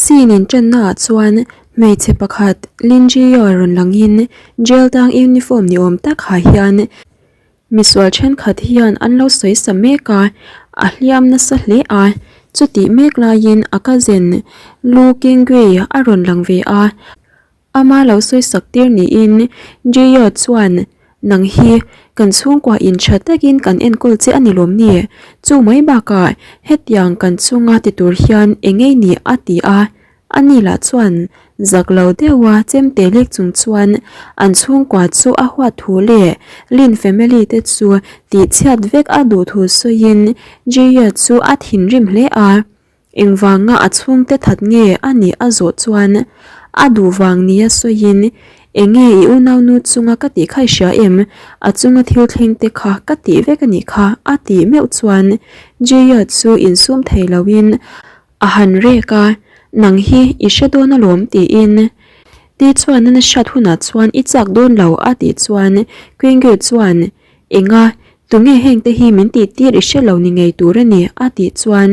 Scene inṭanna ah chuan hmeichhe pakhat Lin Ji-yeo rawn langin jail tang uniform ni awm tak ha hian misual thenkhat hian an lo sawi sa mek a, a hliam nasa hle a, chutih mek laiin a cousin Lu Qingui a rawn lang ve a. Ama lo sawi sak tir niin Jio chuan, Nang hi kan chhungkua in tha takin kan enkawl che a ni lawm ni? Chu mai bakah hetiang kan chunga ti tur hian eng ngei ni a ti a. Ani lah chuan zak lo deuha chemte lek chung chuan an chhungkua chu a huat thu leh Lin family te chu tihchhiat vek a duh thu sawiin Jio chu a thinrim hle a. Engvanga a chhungte that nge a nih a zawh chuan a duh vang nia sawiin, Enge i unaunu chunga ka tih kha i hria em? A chunga thil thleng te kha ka tih vek a nih kha a tih meuh chuan Jia chu insum thei loin a han rek a, Nang hi i hre dawn alawm tiin Ti chuan a na hriat hunah chuan i chak dawn lo a tih chuan Qingyu chuan Enga, tunge heng te hi min tih tir i hre lo ni ngei tur a ni a tih chuan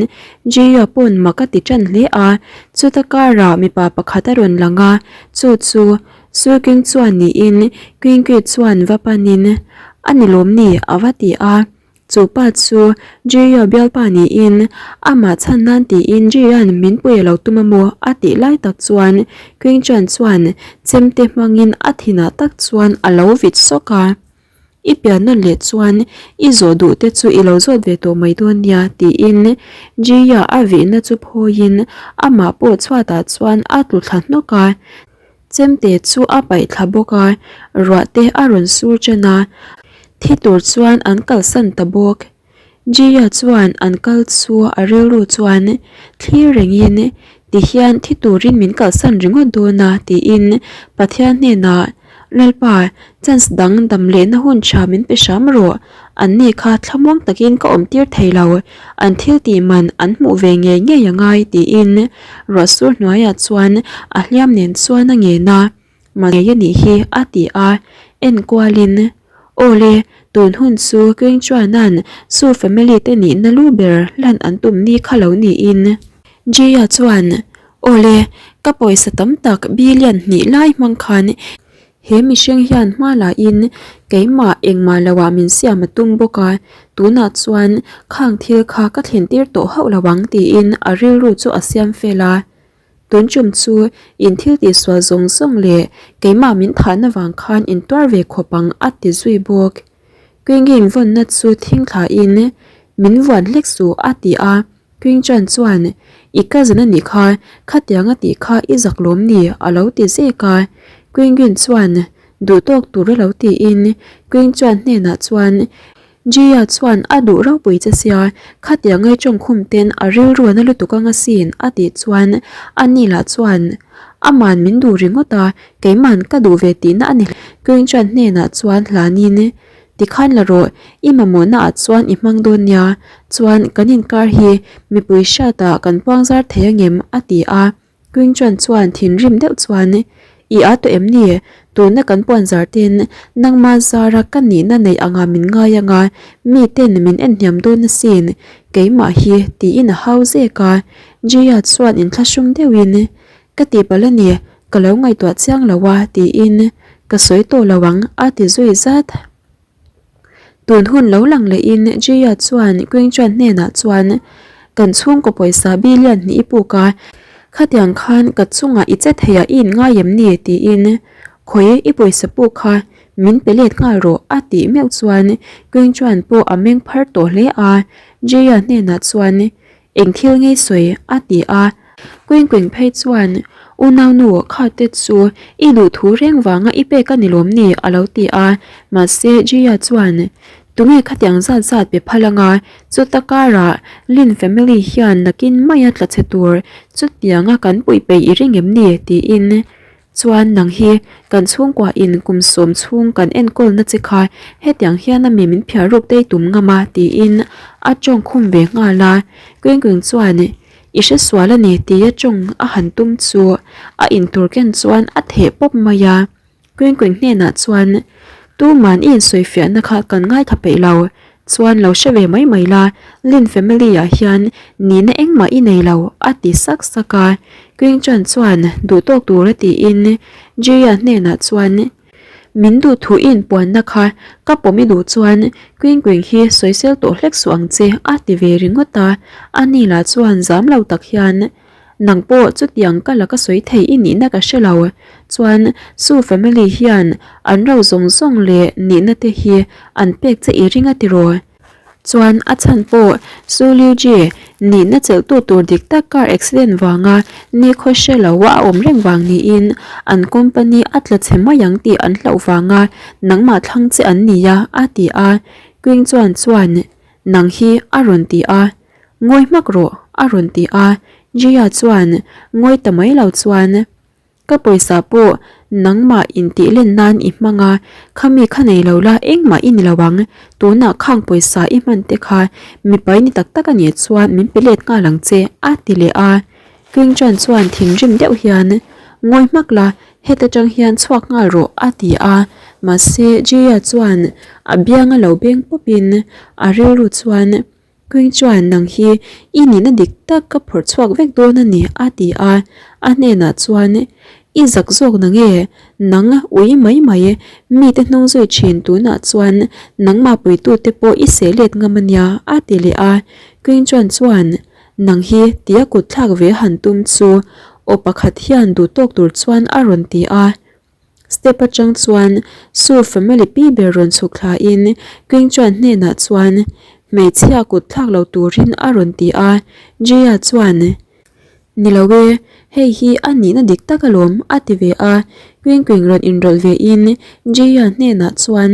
Jia pawn mak a ti tan hle a, chuta karah mipa pakhat a rawn lang a, chu chu Suiking chuan niin Qingqi chuan va panin a ni lawm ni a va ti a, chu pa chu Jia bialpa niin amah chhan nan tiin Jia'n min pui a lo tum a maw a tih lai tak chuan Qingchan chuan chemte hmangin a thinah tak chuan a lo vit sawk a. I pian nawn leh chuan i zawh duh te chu i lo zawt ve tawh mai dawn nia tiin Jia a vihna chu phawiin amah pawh chhuatah chuan a tlu thla hnawk a, chemte chu a paih thla bawk a, ruah te a rawn sur chen a, thi tur chuan an kalsan ta bawk. Jia chuan an kal chu a rilru chuan thlir rengin tihian thi turin min kalsan ringawt dawn a tiin Pathian hnenah Lalpa chance dang dam lehna hun tha min pe hram rawh, an ni kha thlamuang takin ka awm tir thei lo, an thil tih man an hmuh ve ngei ngei a ngai tiin ruah sur hnuaiah chuan a hliam nen chuan a ngen a. Mahni a nih hi a ti a, en kualin, Aw le, tun hun chu King Chuana'n Su family te nihna lu ber hlan an tum ni kha lo niin. Jia chuan, Aw le, ka pawisa tam tak billion hnih lai hmang khan he mihring hian hma lahin keimah engmah loah min siam a tum bawk a, tunah chuan khang thil kha ka thlen tir tawh hauh lo ang tiin a rilru chu a siam fel a. Tun tum chu in thil tihsual zawng zawng leh keimah min thahna vang khan in tuar ve khawp ang a ti zui bawk. Queen vawnna chu thing thlain min vuan hlek suh a ti a, Queen Chan chuan i cousin a nih kha, khatiang a tih kha i zak lawm ni a lo ti zek a, Queen chuan duhtawk tur a lo tiin Queen Chan hnenah chuan Jia chuan a duh ropui che sia, khatiang ngaihchawng khum ten a rilru a na lutuk anga sin a tih chuan ani lah chuan aman min duh ringawt a, keiman ka duh ve tihna a ni Queen chuan hnenah chuan hlanin tikhan la rawh, i mamawhna ah chuan i hmang dawn nia, chuan kan inkar hi mipui hriatah kan puangzar thei angem a ti a. Quinton chuan thinrim deuh chuan, I â tawh em ni? Tuna kan puan zar ten nangma zara ka nihna neih anga min ngai anga mi ten min en hniam dawn asin, keimah hi tiin a hau zek a. Jia chuan inthlahrung deuhin, Ka tihpalh a ni, ka lo ngaihtuah chiang lo a tiin, Ka sawi tawh lo ang a ti zui zat. Tun hun lo lang lehin Jia chuan Queen-Chuan hnenah chuan, Kan chhungkaw pawisa billion hnih i puk a, khatiang khan ka chungah i che thei a i inngai em ni? tiin, Khawi i pawisa puk kha min pe let nghal rawh a tih meuh chuan Queen-Chuan pawh a meng phar tawh hle a, Jia hnenah chuan, Eng thil ngei sawi? a ti a. Queen Queen phei chuan, Unaunu kha te chu i duh thu reng vanga i pek a ni lawm ni? a lo ti a. Mahse Jia chuan, Tunge khatiang zat zat pe phal anga, chuta karah Lin family hian nakin maia tla chhe tur chutianga kan puih peih i ring em ni? tiin Chuan nang hi kan chhungkua in kum sawm chhung kan enkawl na che kha hetiang hian a mi min phiar ruk tei tum ngam a tiin a tawng khum ve nghal a. Queen chuan i hre sual a ni tia tawng a han tum chu a intur ken chuan a theh pawp mai a. Queen hnenah chuan tuman i insawifiahna kha kan ngaithla peih lo. Chuan lo hre ve mai mai la, Lin family ah hian nihna engmah i nei lo a ti sak sak a. Queen Chan chuan duh tawk tur a tiin Jia hnenah chuan Min duh thu i inpuanna kha ka pawm i duh chuan Queen Queen hi sawisel tawh hlek suh ang che a ti ve ringawt a. Ani lah chuan zam lo tak hian Nang pawh chutiang ka la ka sawi thei i nihna ka hre lo. Chuan Su family hian an ro zawng zawng leh nihna te hi an pek che i ring a tiraw? Chuan a chhan pawh Su Liu Ji nihna chelhtu tur dik tak car accident vanga nikhaw hre lo a awm reng vang niin an company a tla chhe mai ang tih an hlauh vanga nangmah thlang che an nia a ti a. Queen chuan chuan nang hi a rawn ti a. Ngawi hmak rawh, a rawn ti a. Jia chuan ngawi ta mai lo chuan, Ka pawisa pawh nangmah intih len nan i hmang a, khami kha nei lo la engmah i ni lo ang. Tunah khang pawisa i hman te kha mipai ni tak tak a nih chuan min pe let nghal ang che, a ti leh a. King Chan chuan thinrim deuh hian, Ngawi hmak la, heta tang hian chhuak nghal rawh, a ti a. Mahse Jia chuan a bianga lo beng pawpin a rilru chuan, Queen chuan nang hi i nihna dik tak ka phawrh chhuak vek dawn a ni a ti a, a hnenah chuan I zak zawk na nge? Nang ui mai mai, mite hnung zui thin tunah chuan nangmah puitute pawh i seh let ngam a nia a ti leh a, Queen chuan chuan nang hi tia kut thlak ve han tum chu aw pakhat hian duh tawk tur chuan a rawn ti a. Step atang chuan Su family pi ber rawn chhuk thla in King chuan hnenah chuan hmeichhia kut thlak lo turin a rawn ti a, Jia chuan Ni lo e, hei hi a nihna dik tak alawm a ti ve a, King King rawn inrawlh ve in Jia hnenah chuan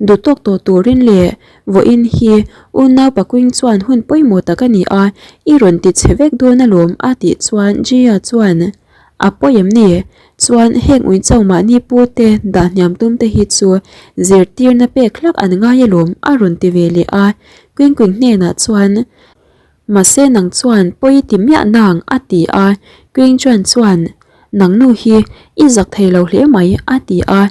duh tawk tawh turin leh vawiin hi unau pakuing chuan hun pawimawh tak a ni a, i rawn ti chhe vek dawn alawm a tih chuan Jia chuan A pawi em ni? Chuan heng uicho mahni pu te dah hniam tum te hi chu zirtirna pek hlak an ngai alawm a rawn ti ve leh a. Queen Queen hnenah chuan Mahse nang chuan pawi ti miah nang a ti a. Queen chuan chuan Nang nu hi i zak thei lo hle mai a ti a.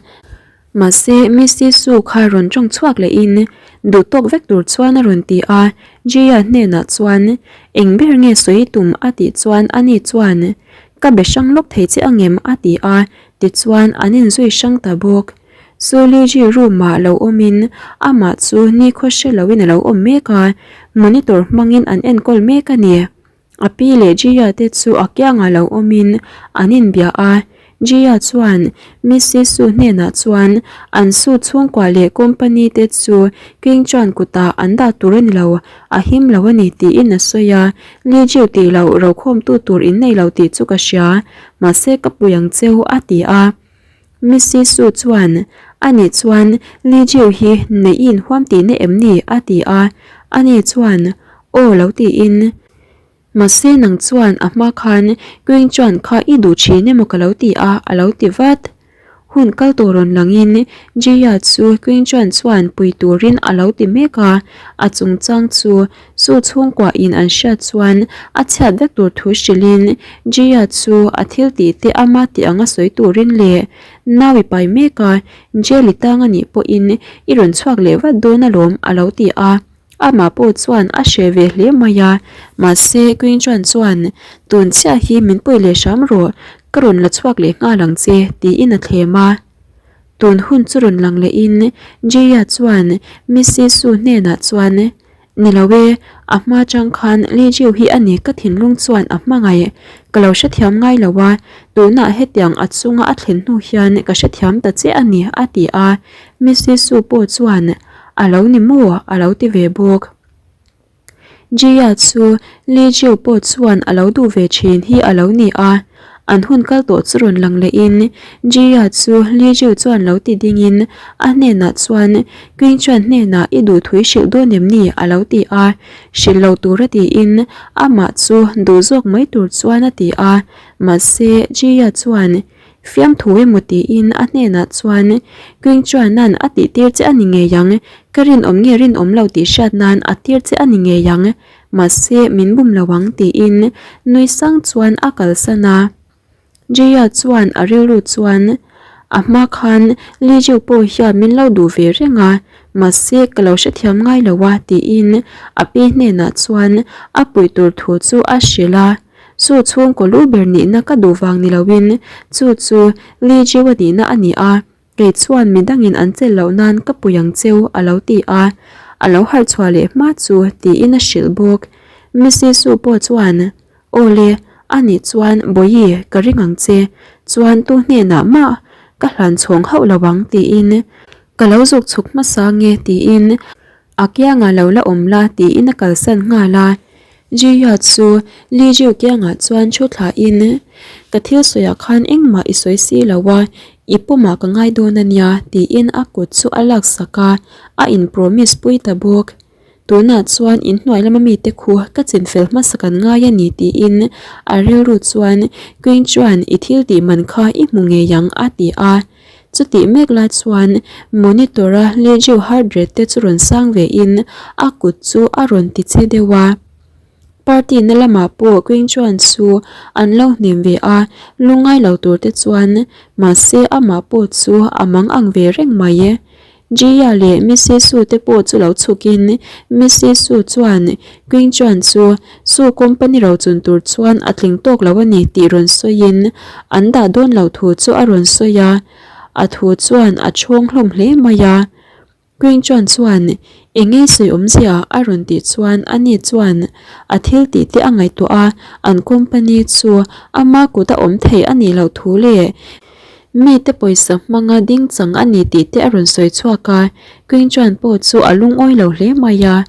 Mahse, Misty Su kha rawn tawng chhuak lehin duh tawk vek tur chuan a rawn ti a, Jia hnenah chuan eng ber nge sawi tum a tih chuan ani chuan ka be hrang lawk thei che angem a ti a, tichuan an inzui hrang ta bawk. Su Liji room ah lo awmin amah chu nikhaw hre loin a lo awm mek a, monitor hmangin an enkawl mek a ni. A pi leh Jia te chu a kiangah lo awmin an inbia a, Jia chuan Missy Su hnenah chuan an Su chhungkua leh company te chu King Chuan kutah an dah tur a ni lo, a him lo a ni tiin a sawi a, Li Jiu tih loh rokhawmtu tur in nei lo tih chu ka hria, mahse ka pui ang cheu a ti a. Missy Su chuan, Ani chuan Li Jiu hi neih i inhuam tihna em ni? a ti a. Ani chuan, Aw lo tiin. Mahse nang chuan a hma khan Queen chuan kha i duh thin emaw ka lo ti a, a lo ti vat. Hun kal tawh rawn langin Jia chu Queen chuan chuan pui turin a lo ti mek a, a chungchang chu Chu chhungkua in an hriat chuan a chhiat vek tur thu hrilhin Jia chu a thil tih te ama tih anga sawi turin leh nau i pai mek a, jail i tang a nih pawhin i rawn chhuak leh vat dawn alawm a lo ti a. Amah pawh chuan a hreh ve hle mai a, mahse Queen Chuan chuan tun chiah hi min pawi leh hram rawh, ka rawn la chhuak leh nghal ang che tiin a thlem a. Tun hun chu rawn lang lehin Jia chuan Missy Su hnenah chuan Ni lo e, a hma chang khan Li Jiu hi a ni ka thinlung chuan a hmangaih. Ka lo hrethiam ngai lo a, tunah hetiang a chunga a thlen hnu hian ka hrethiam ta che a ni a ti a, Missy Su pawh chuan A lo ni maw? a lo ti ve bawk. Jia chu Li Jiu pawh chuan a lo duh ve thin hi a lo ni a, an hun kal tawh chu rawn lang lehin Jia chu Li Jiu chuan lo ti dingin a hnenah chuan Queen chuan hnenah i duh thui hrilh dawn em ni a lo ti a, hrilh lo tura tiin amah chu duh zawk mai tur chuan a ti a, mahse Jia chuan Fiamthu emaw tiin a hnenah chuan Queen Chuanan a tih tir che a ni ngei ang, ka rinawm nge rinawm lo tih hriat nan a tir che a ni ngei ang, mahse min bum lo ang tiin nui sang chuan a kalsan a. Jaya chuan a rilru chuan a hma khan Li Jiu pawh hian min lo duh ve reng a. Mahse ka lo hrethiam ngai lo a tiin a pi hnenah chuan a puih tur thu chu a hrilh a. Chu chhungkaw lu ber nihna ka duh vang ni loin chu chu Li Jiu-a nihna a ni a, kei chuan midangin an chelh loh nan ka pui ang cheu a lo ti a, a lo harh chhuah leh hma chu tiin a hrilh bawk. Missy Su pawh chuan Aw le, a nih chuan Bawihi ka ring ang che, chuan tu hnenah mah ka hlan chhawng hauh lo ang tiin ka lo zuk chhuk hmasa nge tiin a kiangah lo la awm la tiin a kalsan nghal a. Jia chu Li Jiu kiangah chuan thu thlahin Ka thil sawiah khan engmah i sawi si lo a, i pumah ka ngai dawn a nia tiin a kut chu a laksak a, a in promise pui ta bawk. Tunah chuan inhnuai lama mite khu ka chinfel hmasa kan ngai a ni tiin a rilru chuan Queen chuan i thil tih man kha i hmu ngei ang a ti a. Chutih mek lai chuan monitor a Legiu heart rate te chu rawn sang ve in a kut chu a rawn ti che deuh a. Party na lamah pawh Queen chuan chu an lo hnem ve a, lungngai lo tur te chuan mahse amah pawh chu a mang ang ve reng mai. Jia leh Missy Su te pawh chu lo chhukin Missy Su chuan Qing Chuan chu Su company rochun tur chuan a tling tawk lo a ni tih rawn sawiin an dah dawn lo thu chu a rawn sawi a, a thu chuan a chhawng hlawm hle mai a. Qing Chuan chuan Eng nge sawi awmzia a rawn tih chuan ani chuan a thil tih te a ngaihtuah a, an company chu ama kut a awm thei a nih loh thu leh Mite pawisa hmanga ding chang a ni tih te a rawn sawi chhuak a, Queen chuan pawh chu a lungawi lo hle mai a.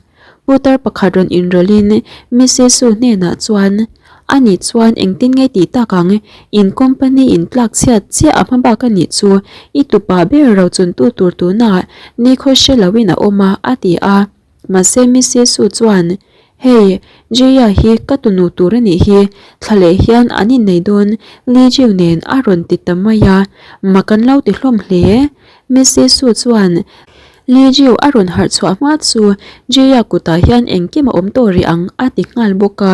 Putar pakhat rawn inrawlhin Missy Su hnenah chuan, A nih chuan engtin nge tih tak ang, in company in tlak chhiat chiah a hma bak a nih chu, i tupa ber rochuntu tur tunah nikhaw hre loin a awm a, a ti a. Mahse Missy Su chuan, Hei, Jia hi ka tunu tur a nih hi, thla leh hian an innei dawn Li Jiu nen a rawn ti ta mai a, mak an lo ti hlawm hle. Missy Su chuan, Li Jiu a rawn harh chhuah hma chu Jia kutah hian engkim a awm tawh rih ang a ti nghal bawk a.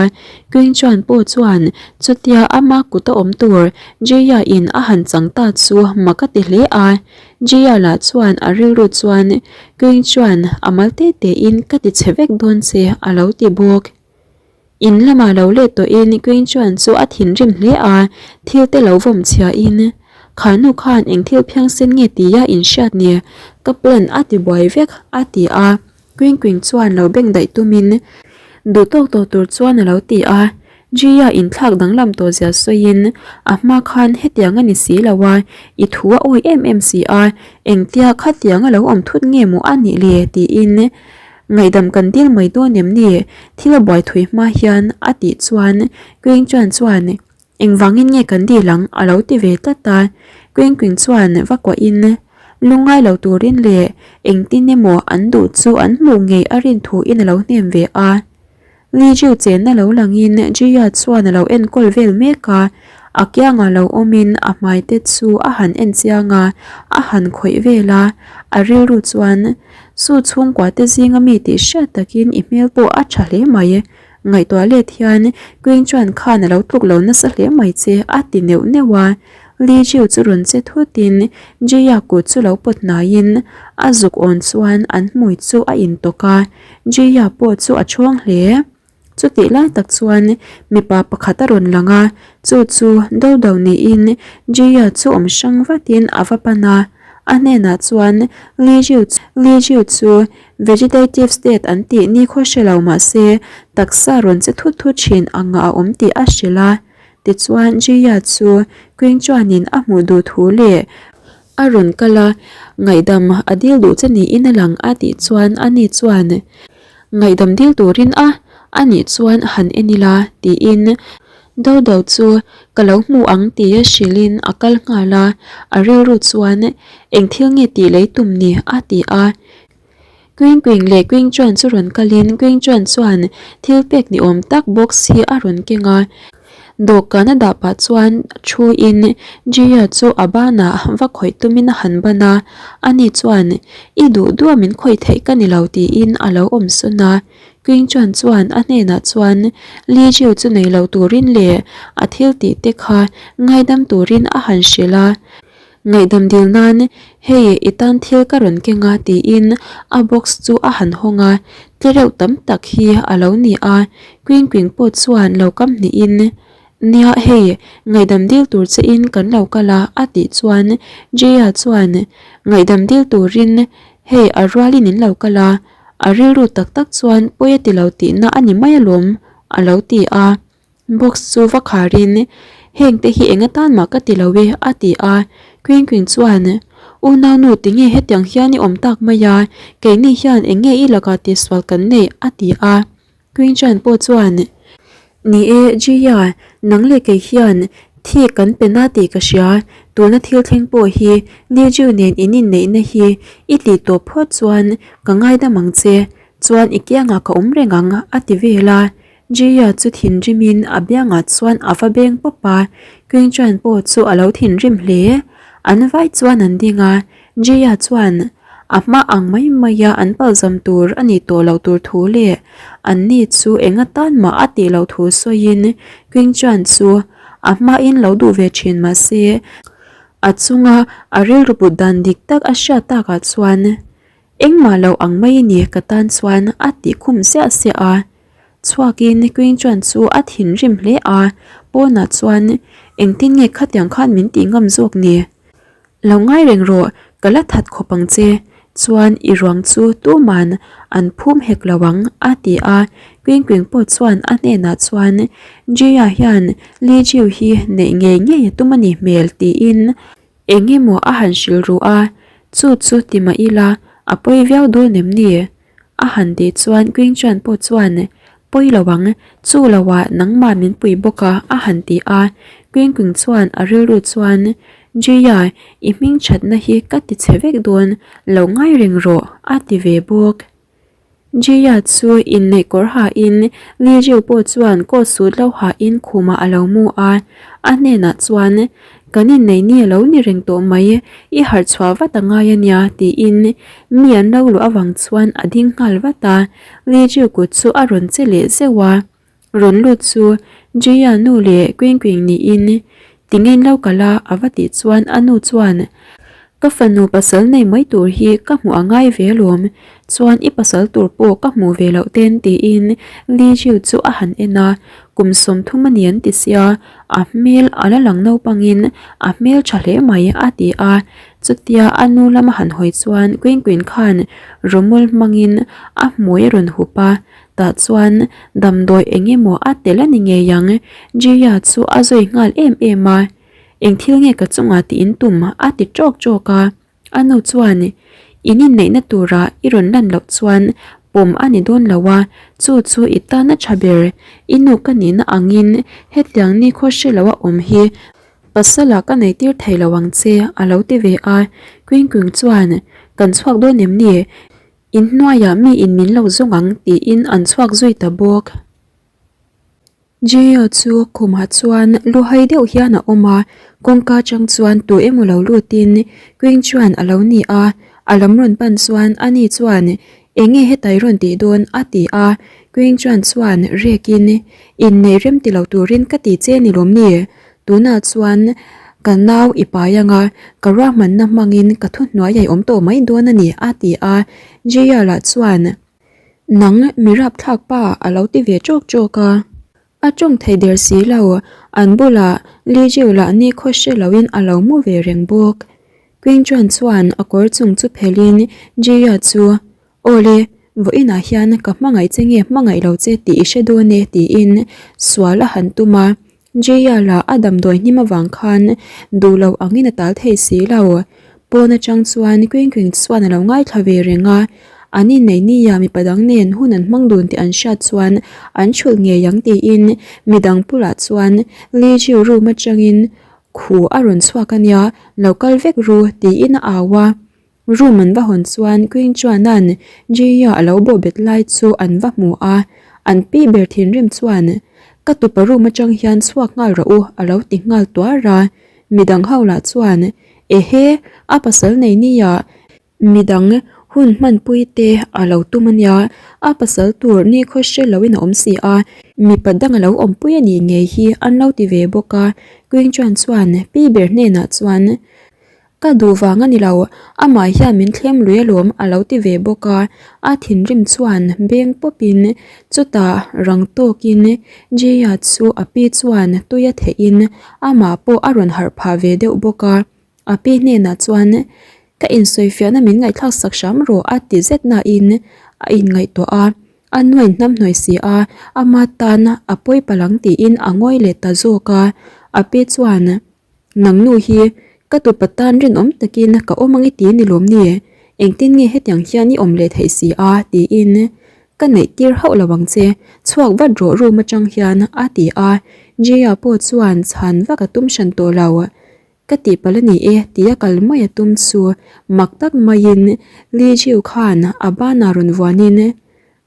Qing Chuan pawh chuan chutia ama kut a awm tur Jia in a han chang ta chu mak a ti hle a. Jia lah chuan a rilru chuan Queen chuan a mal te te in ka ti chhe vek dawn che a lo ti bawk. In lamah lo let tawhin Queen chuan chu a thinrim hle a, thil te lo vawm chhia in Kha nu khan eng thil phiangsen nge tia in hriat ni ka plan a ti buai vek a ti a, Queen Queen chuan lo beng daih tumin duh tawk tawh tur chuan a lo ti a. Gia inthlak danglam tawh zia sawiin a hma khan hetiang a ni si lo a, i thu a awi em em si a, engtia khatiang a lo awm thut nge maw a nih le tiin ngaihdam kan dil mai dawn em ni thil a buai thui hma hian a tih chuan Queen chuan chuan engvangin nge kan dil ang a lo ti ve tlat a, Queen Queen chuan va kuahin lungngai lo turin leh engtin emaw an duh chu an hmuh ngei a rin thuin a lo hnem ve a. Li Jiu chenna lo langin Jia chuan a lo enkawl vel mek a, a kiangah lo awmin a hmai te chu a han en chiang a, a han khawih vel a, a rilru chuan Su chhungkua te zinga mi tih hriat takin i hmel pawh a tha hle mai, ngaihtuah let hian Queen chuan khan a lo tluk lo nasa hle mai che a ti neuh neuh a, Li Jiu chu rawn che thutin Jia kut chu lo pawt hnaiin a zuk awn chuan an hmui chu a intawk a. Jia pawh chu a chhuang hle. Chutih lai tak chuan mipa pakhat a rawn lang a, chu chu do do niin Jia chu awm hrang vatin a va pan a. A hnenah chuan Li Jiu Li Jiu chu vegetative state an tih nikhaw hre lo mah se taksa rawn che thut thut thin anga a awm tih a hrilh a. Tichuan Jia chu Qing chuanin a hmuh duh thu leh A rawn kal a, ngaihdam a dil duh che niin a lang a tih chuan ani chuan ngaihdam dil turin a anih chuan han en ila tiin do do chu ka lo hmu ang tia hrilhin a kal nghal a, a rilru chuan eng thil nge tih lei tum ni a ti a. Queen Queen leh Queen Chuan chu rawn kalin Queen Chuan chuan thil pek ni awm tak box hi a rawn keng a, dawhkan a dah pah chuan thu in Jia chu a banah va khawih tumin a han ban a, ani chuan I duh duh a min khawih theih ka ni lo tiin a lo awm sawn a, Queen Chuan chuan a hnenah chuan Li Jiu chu nei lo turin leh a thil tih te kha ngaidam turin a han hrilh a. Ngaihdam dil nan hei i tan thil ka rawn keng a tiin a box chu a han hawng a, tlereuh tam tak hi a lo ni a, Queen Queen pawh chuan lo kam hnihin Nia hei ngaihdam dil tur che in kan lo kal a a tih chuan Jaya chuan Ngaihdam dil turin hei a rualin in lo kal a, a rilru tak tak chuan pawi a ti lo tihna a ni mai alawm a lo ti a. Box chu va kharin, Heng te hi eng atan mah ka ti lo e, a ti a. Queen Queen chuan, Unaunu tinge hetiang hian i awm tak mai a, keini hian eng nge i lakah tihsual kan neih? a ti a. Queen Chan pawh chuan, Ni e, Jia, nang leh kei hian thi kan pe na tih ka hria, tuna thil thleng pawh hi Li Jiu nen in inneihna hi i tih tawh phawt chuan ka ngaidam ang che, chuan i kiangah ka awm reng ang, a ti vel a. Jia chu thinrimin a biangah chuan a va beng pawp a, Queen Chuan pawh chu a lo thinrim hle. An vai chuan an ding a, Jia chuan a hma ang mai maia an palzam tur a nih tawh loh tur thu leh an ni chu eng atan mah a tih loh thu sawiin Queen Chuan chu a hmain lo duh ve thin mah se a chunga a rilru put dan dik tak a hriat takah chuan engmah lo ang mai a ni ka tan chuan a tih khum siah siah a. Chhuakin Queen chuan chu a thinrim hle a, pawnah chuan engtin nge khatiang khan min tih ngam zawk ni? Lo ngai reng rawh, ka la that khawp ang che, chuan i ruang chu tuman an phum hek lo ang a ti a, Queen Queen pawh chuan a hnenah chuan Jia hian Li Jiu hi neih ngei ngei a tum a nih hmel tiin eng emaw a han hrilh ru a, chu chu ti mah ila a pawi viau dawn em ni? A han tih chuan Queen Chuan pawh chuan, Pawi lo ang, chu lo ah nangmah min pui bawk a a han ti a. Queen Queen chuan a rilru chuan, Jia, i hming thatna hi ka ti chhe vek dawn, lo ngai reng rawh a ti ve bawk. Jia chu inneih kawr hain Li Jiu pawh chuan coat suit lo hain khumah a lo mu a, a hnenah chuan, Kan innei ni a lo ni reng tawh mai, i harh chhuah vat a ngai a nia tiin mi an lo luh avang chuan a ding nghal vat a, Li Jiu kut chu a rawn che leh zeuh a, rawn lut chu Jia nu leh Queen Queen niin tinge in lo kal a a va tih chuan a nu chuan Ka fanu pasal nei mai tur hi ka hmuh a ngai ve alawm, chuan i pasal tur pawh ka hmuh ve loh ten tiin Li Jiu chu a han en a, kum 30 a ni an ti sia, a hmel a la lang naupangin a hmel tha hle mai a ti a, chutia a nu lama han hawi chuan Queen Queen khan rawmawl hmangin a hmui a rawn hup a, tah chuan damdawi eng emaw a tel a ni ngei ang, Jia chu a zui nghal em em a. Eng thil nge ka chungah tih in tum a ti ṭawk ṭawk a, a nu chuan in inneihna tura i rawn lan loh chuan pawm a ni dawn lo a, chu chu i tan a ṭha ber, i nu ka nihna angin hetiang ni khaw hre lo a awm hi pasala ka nei tir thei lo ang che a lo ti ve a, Queen Queen chuan kan chhuak dawn em ni, inhnuaiah mi in min lo zawng ang tiin an chhuak zui ta bawk. Jia chu khumah chuan lu hai deuh hian a awm a, kawngka atang chuan tu emaw lo lutin Queen chuan a lo ni a, a lam rawn pan chuan ani chuan eng nge hetai rawn tih dawn a ti a, Queen chuan chuan rekin inneih rem ti lo turin ka ti che ni lawm ni, tunah chuan ka nau i pai anga ka ruahmanna hmangin ka thuhnuai a i awm tawh mai dawn a ni a ti a, Jia lah chuan. Nang mi rapthlak pa a lo ti ve ṭawk ṭawk a. A ṭawng thei der si lo, an bulah Li Jiu lah ni khaw hre loin a lo mu ve reng bawk. Queen Chuan chuan a kawr chung chu phelhin Jia chu, Aw le, vawiinah hian ka hmangaih che nge hmangaih lo che tih i hre dawn e tiin sual a han tum a. Jaya lah a damdawi hnim avang khan duh loh angin a tal thei si lo. Pawn atang chuan Queen Queen chuan a lo ngaithla ve reng a, an inneih nia mipa dang nen hun an hmang dun tih an hriat chuan an thulh ngei ang tiin midang bulah chuan Li Jiu room atangin khu a rawn chhuak a nia, lo kal vek ru tiin a au a. Room an va hawn chuan Queen chuanan Jia a lo bawh bet lai chu an va hmu a, an pi ber thinrim chuan Ka tupa room atang hian chhuak nghal rawh u a lo ti nghal tuar a, midang ho lah chuan Ehe, a pasal nei nia, midang hun hmanpui te a lo tum a nia, a pasal tur nikhaw hre loin a awm si a, mipa dang a lo awmpui a nih ngei hi an lo ti ve bawk a, Queen chuan chuan pi ber hnenah chuan. Ka duh vang a ni lo, amah hian min thlem lui alawm a lo ti ve bawk a, a thinrim chuan beng pawpin chutah rang tawkin Jaya chu a pi chuan tui a theihin amah pawh a rawn harh phah ve deuh bawk a, a pi hnenah chuan Ka insawifiahna min ngaihthlak sak hram rawh a ti zet nain a inngaihtuah a, a nuain hnamhnuai si a, ama tan a pawi palh ang tiin a ngawi leh ta zawk a, a pi chuan. Nang nu hi ka tupa tan rinawm takin ka awm ang i ti ni lawm ni? Engtin nge hetiang hian i awm leh theih si a? tiin ka neih tir hauh lo ang che, chhuak vat rawh room atang hian a ti a, Jia pawh chuan chhan vak a tum hran tawh lo. Ka tihpalh a ni e tia kal mai a tum chu mak tak maiin Li Jiu khan a banah rawn vuanin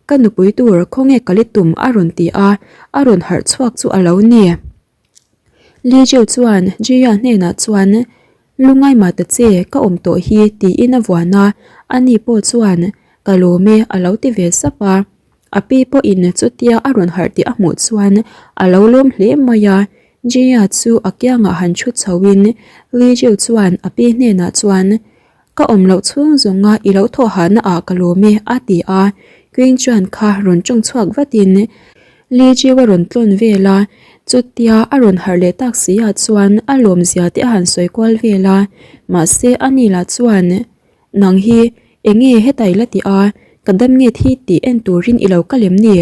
Ka nupui tur khawnge kal i tum a rawn ti a, a rawn harh chhuak chu a lo ni. Li Jiu chuan Jia hnenah chuan, Lungai mah ta che, ka awm tawh hi, tiin a vuan a, ani pawh chuan, Ka lawm e, a lo ti ve sap a. A pi pawhin chutia a rawn harh tih a hmuh chuan a lo lawm hle mai a. Jia chu a kiangah han thu chhoin Li Jiu chuan a pi hnenah chuan, Ka awm loh chhung zawnga i lo thawh hahna ah ka lawm e a ti a, Queen chuan kha rawn tawng chhuak vatin Li Jiu a rawn tlawn vel a, chutia a rawn harh leh tak si ah chuan a lawm zia te a han sawi kual vel a, mahse a ni lah chuan Nang hi enge heta i la ti a, ka dam nge thi tih en turin i lo kal em ni?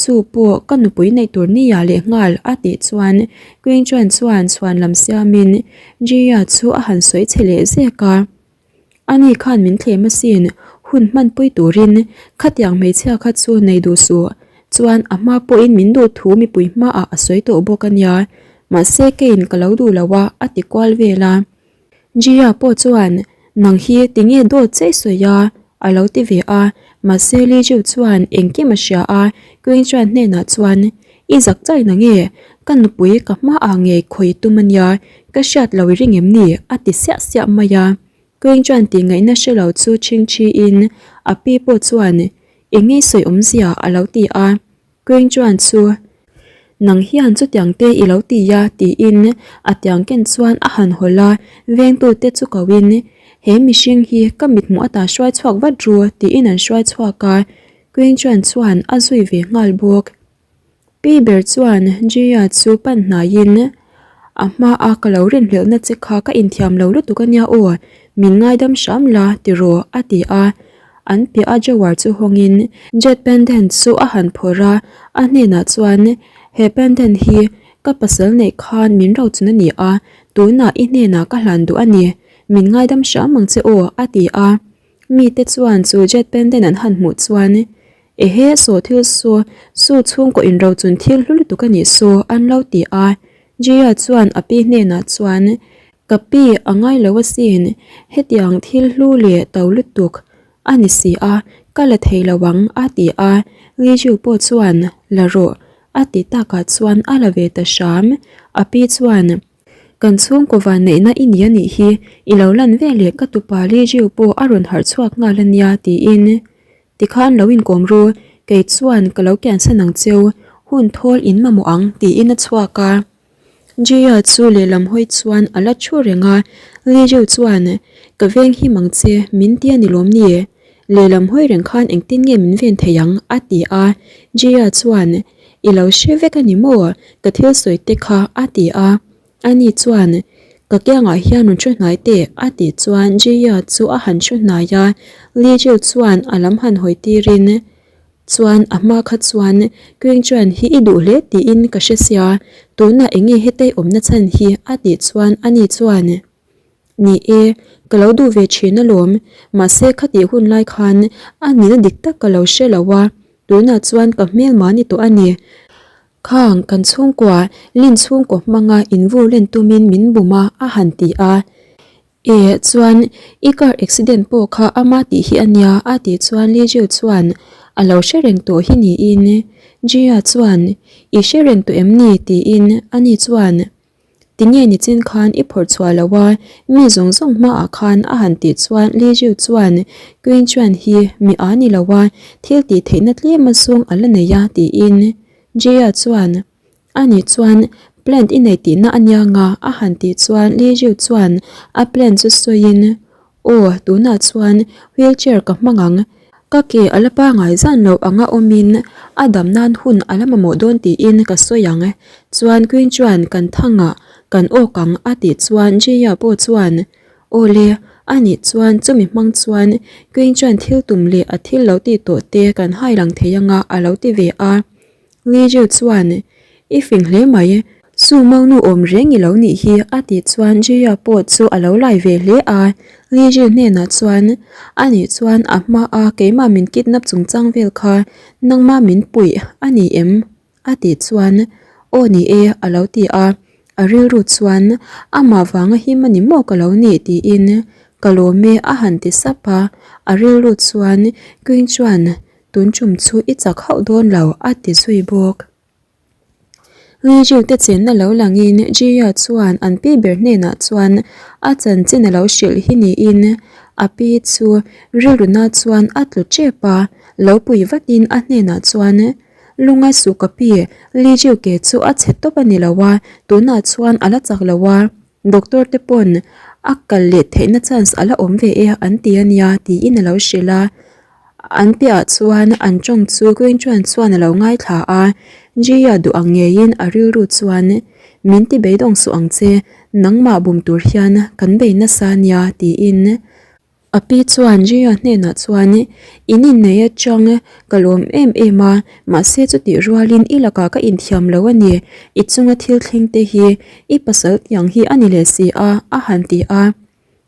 Chu pawh ka nupui neih tur nia leh nghal a tih chuan Queen Chuan chuan chhuan lam siamin Jia chu a han sawi chhe leh zek a. Ani khan min thlem asin, hun hmanpui turin khatiang hmeichhia kha chu nei duh suh. Chuan a hma pawhin min duh thu mipui hmaah a sawi tawh bawk a nia. Mahse keiin ka lo duh lo a, a ti kual vel a. Jia pawh chuan, Nang hi tinge dawt che i sawi a? a lo ti ve a. Mahse Li Jiu chuan engkim a hria a, Queen Chuan hnenah chuan, I zak chai na nge? Ka nupui ka hmaah ngei khawi tum a nia, ka hriat lo i ring em ni? a ti siah siah mai a. Queen Chuan tih ngaihna hre lo chu chhing chhiin a pi pawh chuan, Eng nge sawi awmzia? a lo ti a. Queen chuan chu nang hian chutiang te i lo ti a tiin a tiang ken chuan a han hawlh a, vengtute chu ko in he mihring hi ka mithmuh ata hruai chhuak vat ru tiin an hruai chhuak a, Queen chuan chuan a zui ve nghal bawk. Pi ber chuan Jia chu pan hnaiin A hma a ka lo rinhlelhna che kha ka inthiam lo lutuk a nia aw, min ngaidam hram la tiraw a ti a. An piah a drawer chu hawngin jet pendant chu a han phawrh a, a hnenah chuan he pendant hi ka pasal neih khan min rochun a ni a, tunah i hnenah ka hlan duh a ni, min ngaidam hram ang che aw a ti a. Mite chuan chu jet pendant an han hmuh chuan Ehe saw thil saw, saw chhungkaw inrochun thil hlu lutuk a nih saw an lo ti a. Jia chuan a pi hnenah chuan, Ka pi a ngai lo asin, hetiang thil hlu leh to lutuk a ni si a, ka la thei lo ang a ti a. Li Jiu pawh chuan, La rawh a ti takah chuan a la ve ta hram. A pi chuan, Kan chhungkaw vanneihna i ni a nih hi, i lo lan veleh ka tupa Li Jiu pawh a rawn harh chhuak nghal a nia tiin Tikhan lo inkawm ru, kei chuan ka lo kiansan ang cheu, hun thawl in mamawh ang tiin a chhuak a. Jia chu lehlam hawi chuan a la thu reng a, Li Jiu chuan, Ka veng him ang che, min ti a ni lawm ni? Lehlam hawi reng khan engtin nge min ven thei ang? a ti a. Jia chuan, I lo hre vek a ni maw? Ka thil sawi te kha a ti a. Ani chuan, Ka kiangah hian rawn thu hnai teh, a tih chuan Jia chu a han thu hnai a, Li Jiu chuan a lam han hawi tirin, Chuan a hma kha chuan Queen Chuan hi i duh hle tiin ka hre sia, tunah eng nge hetei awmna chhan hi? a tih chuan ani chuan, Ni e, ka lo duh ve thin alawm, mahse khatih hun lai khan a nihna dik tak ka lo hre lo a, tunah chuan ka hmelma ni tawh a ni. Khang kan chhungkua Lin chhungkaw hmanga invur len tumin min bum a, a han ti a. E, chuan i car accident pawh kha ama tih hi a nia, a tih chuan Li Jiu chuan a lo hre reng tawh hi niin. Jia chuan, I hre reng tawh em ni? tiin ani chuan, Tinge nichin khan i phawrh chhuah lo a, mi zawng zawng hmaah khan a han tih chuan Li Jiu chuan, Queen Chuan hi mi a ni lo a, thil tih theihna tlem a zawng a la nei a, tiin. Jia chuan, Ani chuan Plan i nei tihna a nia nga a han tih chuan Li Jiu chuan a plan chu sawiin, Aw, tunah chuan wheelchair ka hmang ang. Ka ke a la pangai zan loh anga awmin a dam nan hun a la mamawh dawn tiin ka sawi ang. Chuan Queen chuan kan thangah kan awk ang a tih chuan Jia pawh chuan, Aw le, a nih chuan chumi hmang chuan Queen chuan thil tum leh a thil lo tih tawh te kan hai lang thei anga a lo ti ve a. Nigel chuan, I fing hle mai, Su Maunu awm reng i lo nih hi a tih chuan Jia pawh chu a lo lai ve hle a. Nigel hnenah chuan, A nih chuan a hma a keimah min kidnap chungchang vel kha nangmah min puih a ni em? a tih chuan, Aw ni e a lo ti a. A rilru chuan, Amah vanga him a ni maw ka lo nih tiin ka lawm e a han ti sap a. A rilru chuan Queen chuan Tun tum chu i chak hauh dawn lo, a ti zui bawk. Li Jiu te chenna lo langin Jia chuan an pi ber hnenah chuan a chanchin a lo hrilh hi niin a pi chu rilruna chuan a tlu tep a, lo pui vatin a hnenah chuan, Lungai suh ka pi, Li Jiu ke chu a chhe tawp a ni lo a, tunah chuan a la chak lo a, doctor te pawn a kal leh theihna chance a la awm ve e an ti a nia tiin a lo hrilh a. An piahah chuan an tawng chu Queen Chuan chuan a lo ngaithla a, Jia duh ang ngeiin a rilru chuan, Min ti beidawng suh ang che, nangmah bum tur hian kan bei nasa nia tiin a pi chuan Jia hnenah chuan, In innei atang ka lawm em em a, mahse chutih rualin i lakah ka inthiam lo a ni, i chunga thil thleng te hi i pasal tiang hi a ni leh si a a han ti a.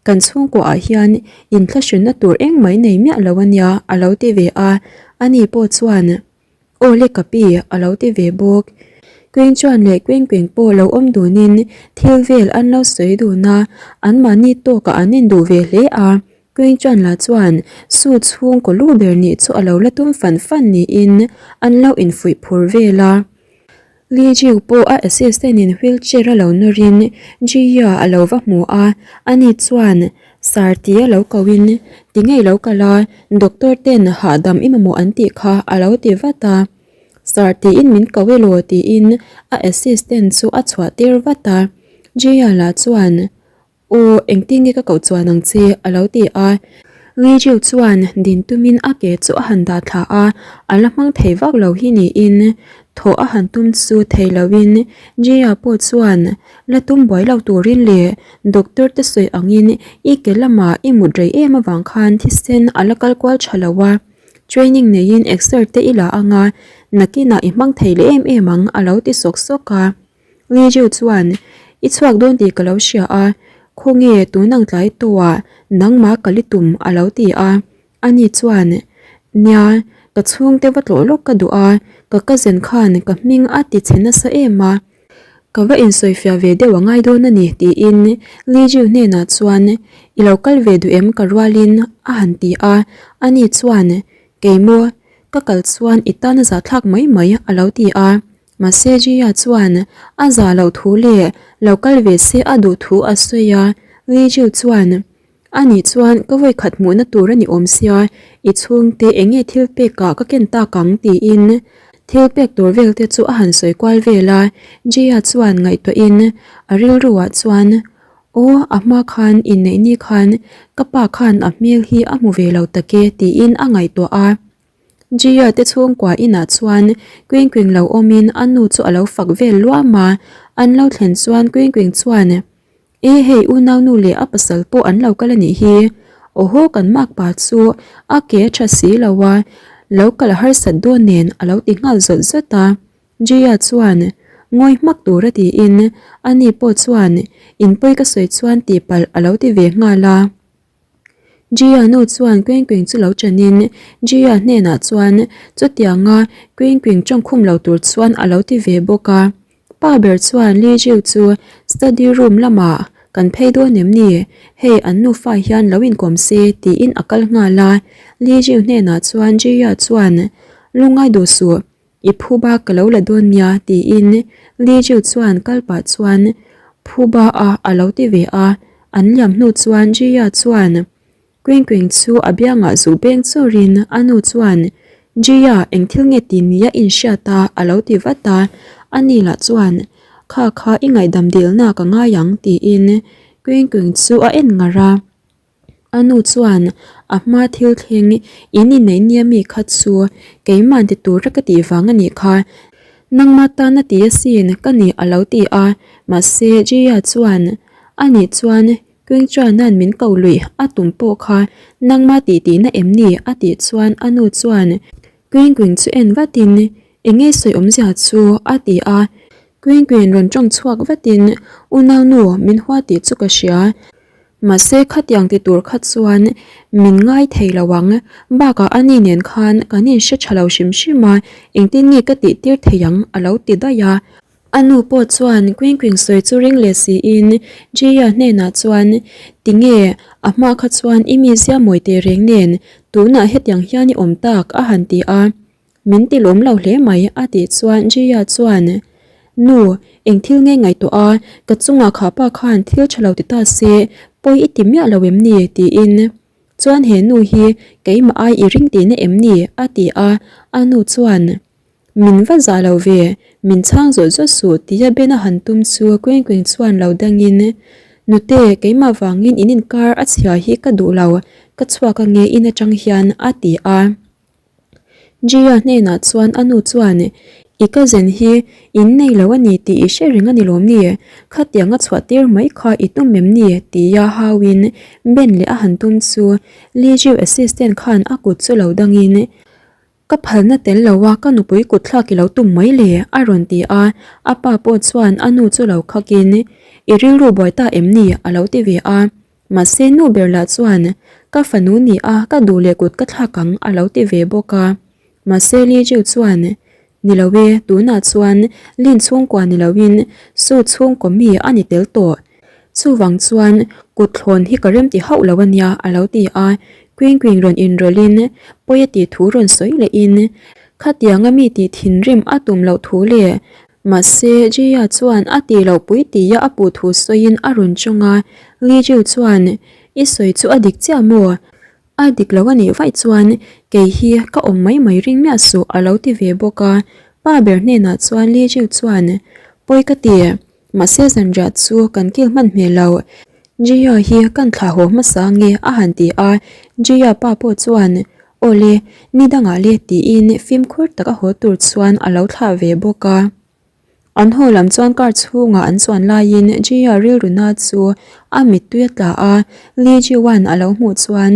Kan chhungkua ah hian inthlahrinna tur engmah i nei miah lo ania a lo ti ve a, ani pawh chuan Aw le ka pi a lo ti ve bawk. Queen chuan leh Queen Queen pawh lo awm dunin thil vel an lo sawi dun a, anmahni tawkah an induh ve hle a, Queen chuan lah chuan su chhungkaw lu ber nih chu a lo la tum fan fan niin an lo infuih phur vel a. Li Jiu pawh a assistant in wheelchair a lo nawrin Jia a lo va hmu a, ani chuan Sir tia lo kohin Tinge i lo kal a, doctor ten hahdam i mamawh an tih kha a lo ti vat a. Sir tiin min ko elaw tiin a assistant chu a chhuah tir vat a. Jia lah chuan Aw, engtin nge ka koh chuan ang che? a lo ti a. Lijiu chuan din tumin a ke chu a han dah thla a, a la hmang thei vak lo hi niin thawh a han tum chu thei loin Jia pawh chuan la tum buai lo turin leh doctor te sawi angin i ke lamah i mut rei em avang khan thisen a la kal kual tha lo a, training neiin exer te i la anga nakinah i hmang thei leh em em ang a lo ti sawk sawk a. Lijiu chuan, I chhuak dawn tih ka lo hria a, khawnge tun ang tlai tawhah nangmah ka li tum a lo ti a. Ani chuan, Nia, ka chhungte va tlawh lawk ka duh a, ka cousin khan ka hming a ti chhe nasa em a, ka va insawifiah ve deuh a ngai dawn a ni tiin Lijiu hnenah chuan, I lo kal ve duh em ka rualin a han ti a. Ani chuan, Keimaw, ka kal chuan i tan a zahthlak mai mai a lo ti a. Mahse Jia chuan a zah loh thu leh lo kal ve se a duh thu a sawi a, Li Jiu chuan, A nih chuan ka vawi khat hmuhna tur a ni awm sia, i chhungte eng nge thil pek ah ka ken tak ang tiin thil pek tur vel te chu a han sawi kual vel a, Jia chuan ngaihtuah in a rilru ah chuan, Aw a hma khan inneih ni khan ka pa khan a hmel hi a hmu ve lo tak e tiin a ngaihtuah a. Jia te chhungkua inah chuan Queen Queen lo awmin a nu chu a lo fak vel luam a, an lo thlen chuan Queen Queen chuan, E hei unau nu leh a pasal pawh an lo kal a nih hi, awhaw kan makpa chu a ke a tha si lo a, lo kal a harsat dawn nen a lo ti nghal zawt zawt a. Jia chuan ngawi hmak tur a tiin ani pawh chuan inpawi ka sawi chuan tihpalh a lo ti ve nghal a. Jia nu chuan Queen Queen chu lo chanin Jia hnenah chuan chutianga Queen Queen tawngkhum lo tur chuan a lo ti ve bawk a. Pa ber chuan Li Jiu chu study room lamah kan phei dawn em ni? Hei an nufa hian lo inkawm se tiin a kal nghal a. Li Jiu hnenah chuan Jia chuan lungngai duh suh. I phuba ka lo la dawn nia tiin Li Jiu chuan kal pah chuan phuba a a lo ti ve a, an liam hnu chuan Jia chuan Queen Queen chu a biangah zuh beng chawrin a nu chuan Jia eng thil nge ti nia inhriat a a lo ti vat a, ani lah chuan. Kha kha i ngaihdam dilna ka ngai ang tiin Queen Queen chu a en ngar a. A nu chuan a hma thil thleng in inneih nia mi kha chu keimah ti tura ka tih vang a nih kha. Nangma tan a ti asin ka ni a lo ti a, mahse Jia chuan a nih chuan Queen Chuanan min ko luih a tum pawh kha nangma tih tihna em ni a tih chuan a nu chuan Queen Queen chu en vatin eng nge sawi awmzia chu a ti a. Queen Queen rawn tawng chhuak vatin Unaunu min hua tih chu ka hria. Mahse khatiang ti tur kha chuan min ngai thei lo ang, bakah ani nen khan kan inhre tha lo hrim hrim a, engtin nge ka tih tir thei ang a lo ti daih a. A nu pawh chuan Queen Queen sawi chu ring leh siin Jia hnenah chuan Tinge a hma kha chuan i mizia mawi teh reng nen tunah hetiang hian i awm tak a han ti a. Min ti lawm lo hle mai a tih chuan Jia chuan Nu, eng thil nge ngaihtuah a, ka chungah kha pa khan thil tha lo ti ta se, pawi i ti miah lo em ni? tiin chuan he nu hi keimah ai i ring tihna em ni? a ti a, a nu chuan Min va zah lo ve, min chhang zawt zawt suh tia Ben a han tum chu Queen Queen chuan lo dangin Nute, keimah vangin in inkar a chhia hi ka duh lo, ka chhuak ange in atang hian a ti a. Jia hnenah chuan a nu chuan, I cousin hi in nei lo a ni tih i hre reng a ni lawm ni? Khatiang a chhuah tir mai kha i tum em ni? tia hauin Ben leh a han tum chu Li Jiu assistant khan a kut chu lo dangin, Ka phalna tel lo a ka nupui kut thlak i lo tum mai le a rawn ti a, a pa pawh chuan a nu chu lo khakin, I rilru buai ta em ni? a lo ti ve a. Mahse nu ber lah chuan ka fanu ni a ka duh leh kut ka thlak ang a lo ti ve bawk a. Mahse Li Jiu chuan ni lo e tunah chuan Lin chhungkua ni loin Su chhungkaw mi a ni tel tawh. Chuvang chuan kut thlawn hi ka remti hauh lo a nia a lo ti a. Queen Queen rawn inrawlhin pawi a tih thu rawn sawi lehin khatianga mi tih thinrim a tum loh thu leh Mahse, Jia chuan a tih loh pui tia a puh thu sawiin a rawn chawng a, Li Jiu chuan, I sawi chu a dik chiah maw? A dik lo a nih vaih chuan kei hi ka awm mai mai ring miah suh a lo ti ve bawk a. Pa ber hnenah chuan Li Jiu chuan, Pawi ka ti, mahse zanriah chu kan kil hman hmel lo. Jia hi kan thlah haw hmasa nge a han ti a, Jia pa pawh chuan, Awle, ni dangah le tiin fimkhur tak a haw tur chuan a lo thlah ve bawk a. An haw lam chuan car chhungah an chuan laiin Jia rilruna chu a mittui a tla a, Lee Ji-wan a lo hmuh chuan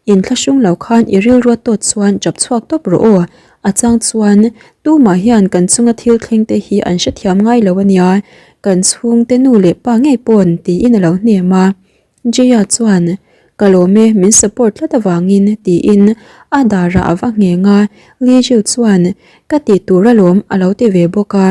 Inthlahrung lo khan i rilrua tawt chuan chap chhuak tawp rawh aw, a chang chuan tumah hian kan chunga thil thleng te hi an hrethiam ngai lo a nia, kan chhungte nu leh pa ngei pawn tiin a lo hnem a. Jaya chuan, Ka lawm e, min support tlat avangin, tiin a darah a va ngheng a, Li Jiu chuan, Ka tih tur alawm, a lo ti ve bawk a.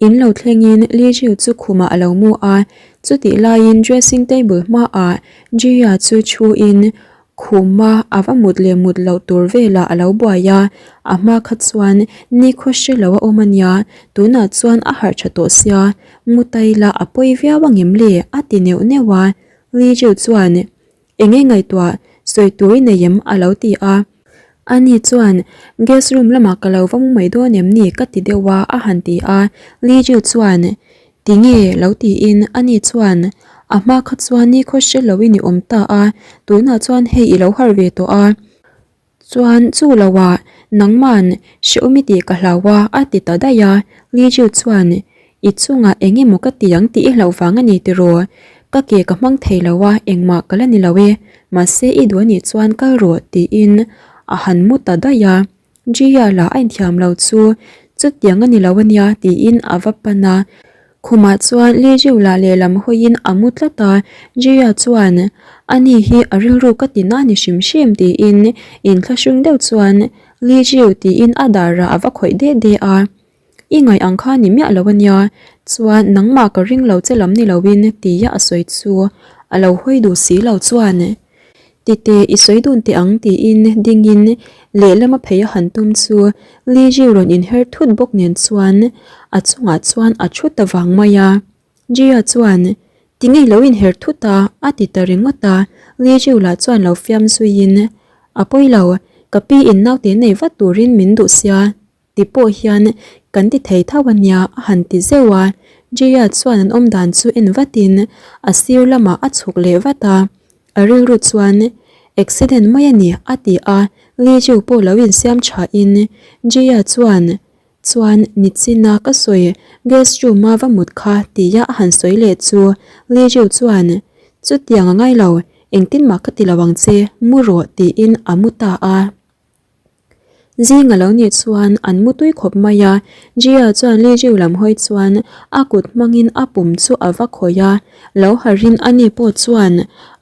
In lo thlengin Li Jiu chu khumah a lo mu a, chutih laiin dressing table hmaah Jaya chu thuin khuma a va mut leh mut loh tur velah a lo buai a, a hma kha chuan nikhaw hre lo a awm a nia, tunah chuan a harh tha tawh sia, mu tai la a pawi viau angem le a ti neuh neuh a, Li Jiu chuan eng nge ngaihtuah sawi tur i nei em a lo ti a, ani chuan guest room lamah ka lo va mu mai dawn em ni ka ti deuh a a han ti a, Li Jiu chuan Tinge lo tiin ani chuan a hma kha chuan nikhaw hre loin i awm ta a, tunah chuan hei i lo harh ve tawh a, chuan chu loah nangman hrehawm i tih ka hlau a a ti ta daih a, Li Jiu chuan i chungah eng emaw ka ti ang tih i hlauh vang a ni tiraw, ka ke ka hmang thei lo a engmah ka la ni lo e, mahse i duh anih chuan kal rawh tiin a han mu ta daih a. Jia lah a inthiam lo chu chutiang a ni lo a nia tiin a va pan a, khumah chuan Li Jiu lah lehlam hawiin a mu tlat a, Jia chuan ani hi a rilru ka ti na ni hrim hrim tiin inthlahrung deuh chuan Li Jiu tiin a darah a va khawih deh deh a. I ngaih ang kha ni miah lo a nia, chuan nangmah ka ring lo che lam ni loin tia a sawi chu a lo hawi duh si lo chuan tite i sawi dun teh ang tiin dingin lehlam a phei a han tum chu Li Jiu rawn inher thut bawk nen chuan a chungah chuan a thu ta vang mai a. Jia chuan tinge lo inher thut a a ti ta ringawt a, Li Jiu lah chuan lo fiam zuiin a pawi lo, ka pi in naute nei vat turin min duh sia. Ti pawh hian kan ti thei tho a nia a han ti zeuh a, Jaya chuan an awm dan chu en vatin a sir lamah a chhuk leh vat a, a rilru chuan accident mai a ni a ti a, Li Jiu pawh lo insiam thain Jaya chuan chuan nichina ka sawi guest room a va mut kha tia a han sawi leh chu Li Jiu chuan chutiang a ngai lo engtin mah ka ti lo ang che mu rawh tiin a mu ta a. Zing a lo nih chuan an mu tui khawp mai a, Jia chuan Li Jiu lam hawi chuan a kut hmangin a pum chu a va khawih a, lo harin ani pawh chuan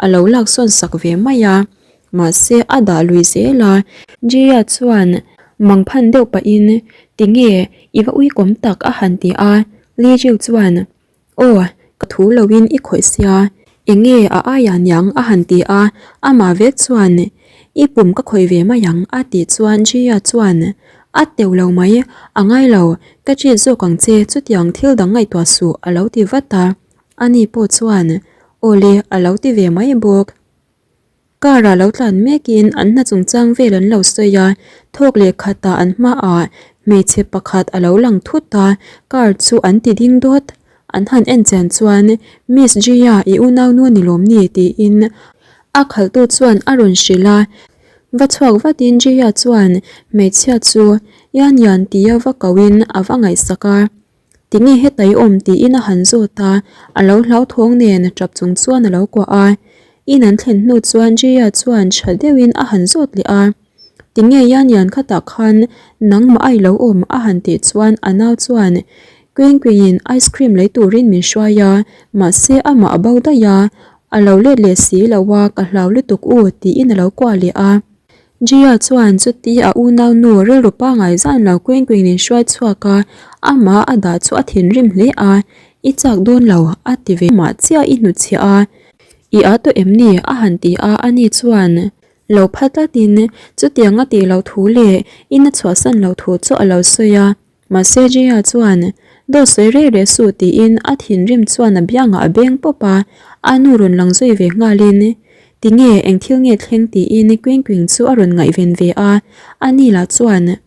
a lo laksawn sak ve mai a, mahse a dah lui zel a. Jia chuan mangphan deuh pahin tinge i va uikawm tak a han ti a, Li Jiu chuan Aw, ka thu loin i khawih sia, enge a aia niang a han ti a, amah vek chuan i pum ka khawih ve mai ang a tih chuan Jia chuan a teuh lo mai, a ngai lo, ka treat zawk ang che chutiang thil dang ngaihtuah suh a lo ti vat a, ani pawh chuan aw le a lo ti ve mai bawk. Car ah lo tlan mekin an hna chungchang vel an lo sawi a, thawk leh khatah an hmaah hmeichhe pakhat a lo lang thut a, car chu an ti ding dawt. An han en chian chuan Miss Jia i unaunu a ni lawm ni tiin a khalhtu chuan a rawn hrilh a, va chhuak vatin Jia chuan hmeichhia chu Yan Yan tia va kohin a va ngaihsak a. Tinge heta i awm tiin a han zawt a, a lo hlauthawng nen tap chung chuan a lo kuah a. In an thlen hnu chuan Jia chuan tha deuhin a han zawt leh a. Tinge Yan Yan khatah khan nangmah a i lo awm a han tih chuan a nau chuan Queen Queen-in ice cream lei turin min hruai a, mahse amah a bo daih a, a lo let leh si lo a ka hlau lutuk u tiin a lo kuah leh a. Jia chuan chuti a unaunu rilru pangai zan lo Queen Queen in hruai chhuak a, amah a dah chu a thinrim hle a, I chak dawn lo a ti ve mah chiah i hnutchhiah a, I a tawh em ni? a han ti a, ani chuan lo pha tlatin chutiang a tih loh thu leh in a chhuahsan loh thu chu a lo sawi a. Mahse Jia chuan, Dawt sawi reh reh suh tiin a thinrim chuan a biangah a beng pawp a, a nu rawn lang zui ve nghalin, Tinge, eng thil nge thleng tiin Queen Queen chu a rawn ngaihven ve a, ani lah chuan,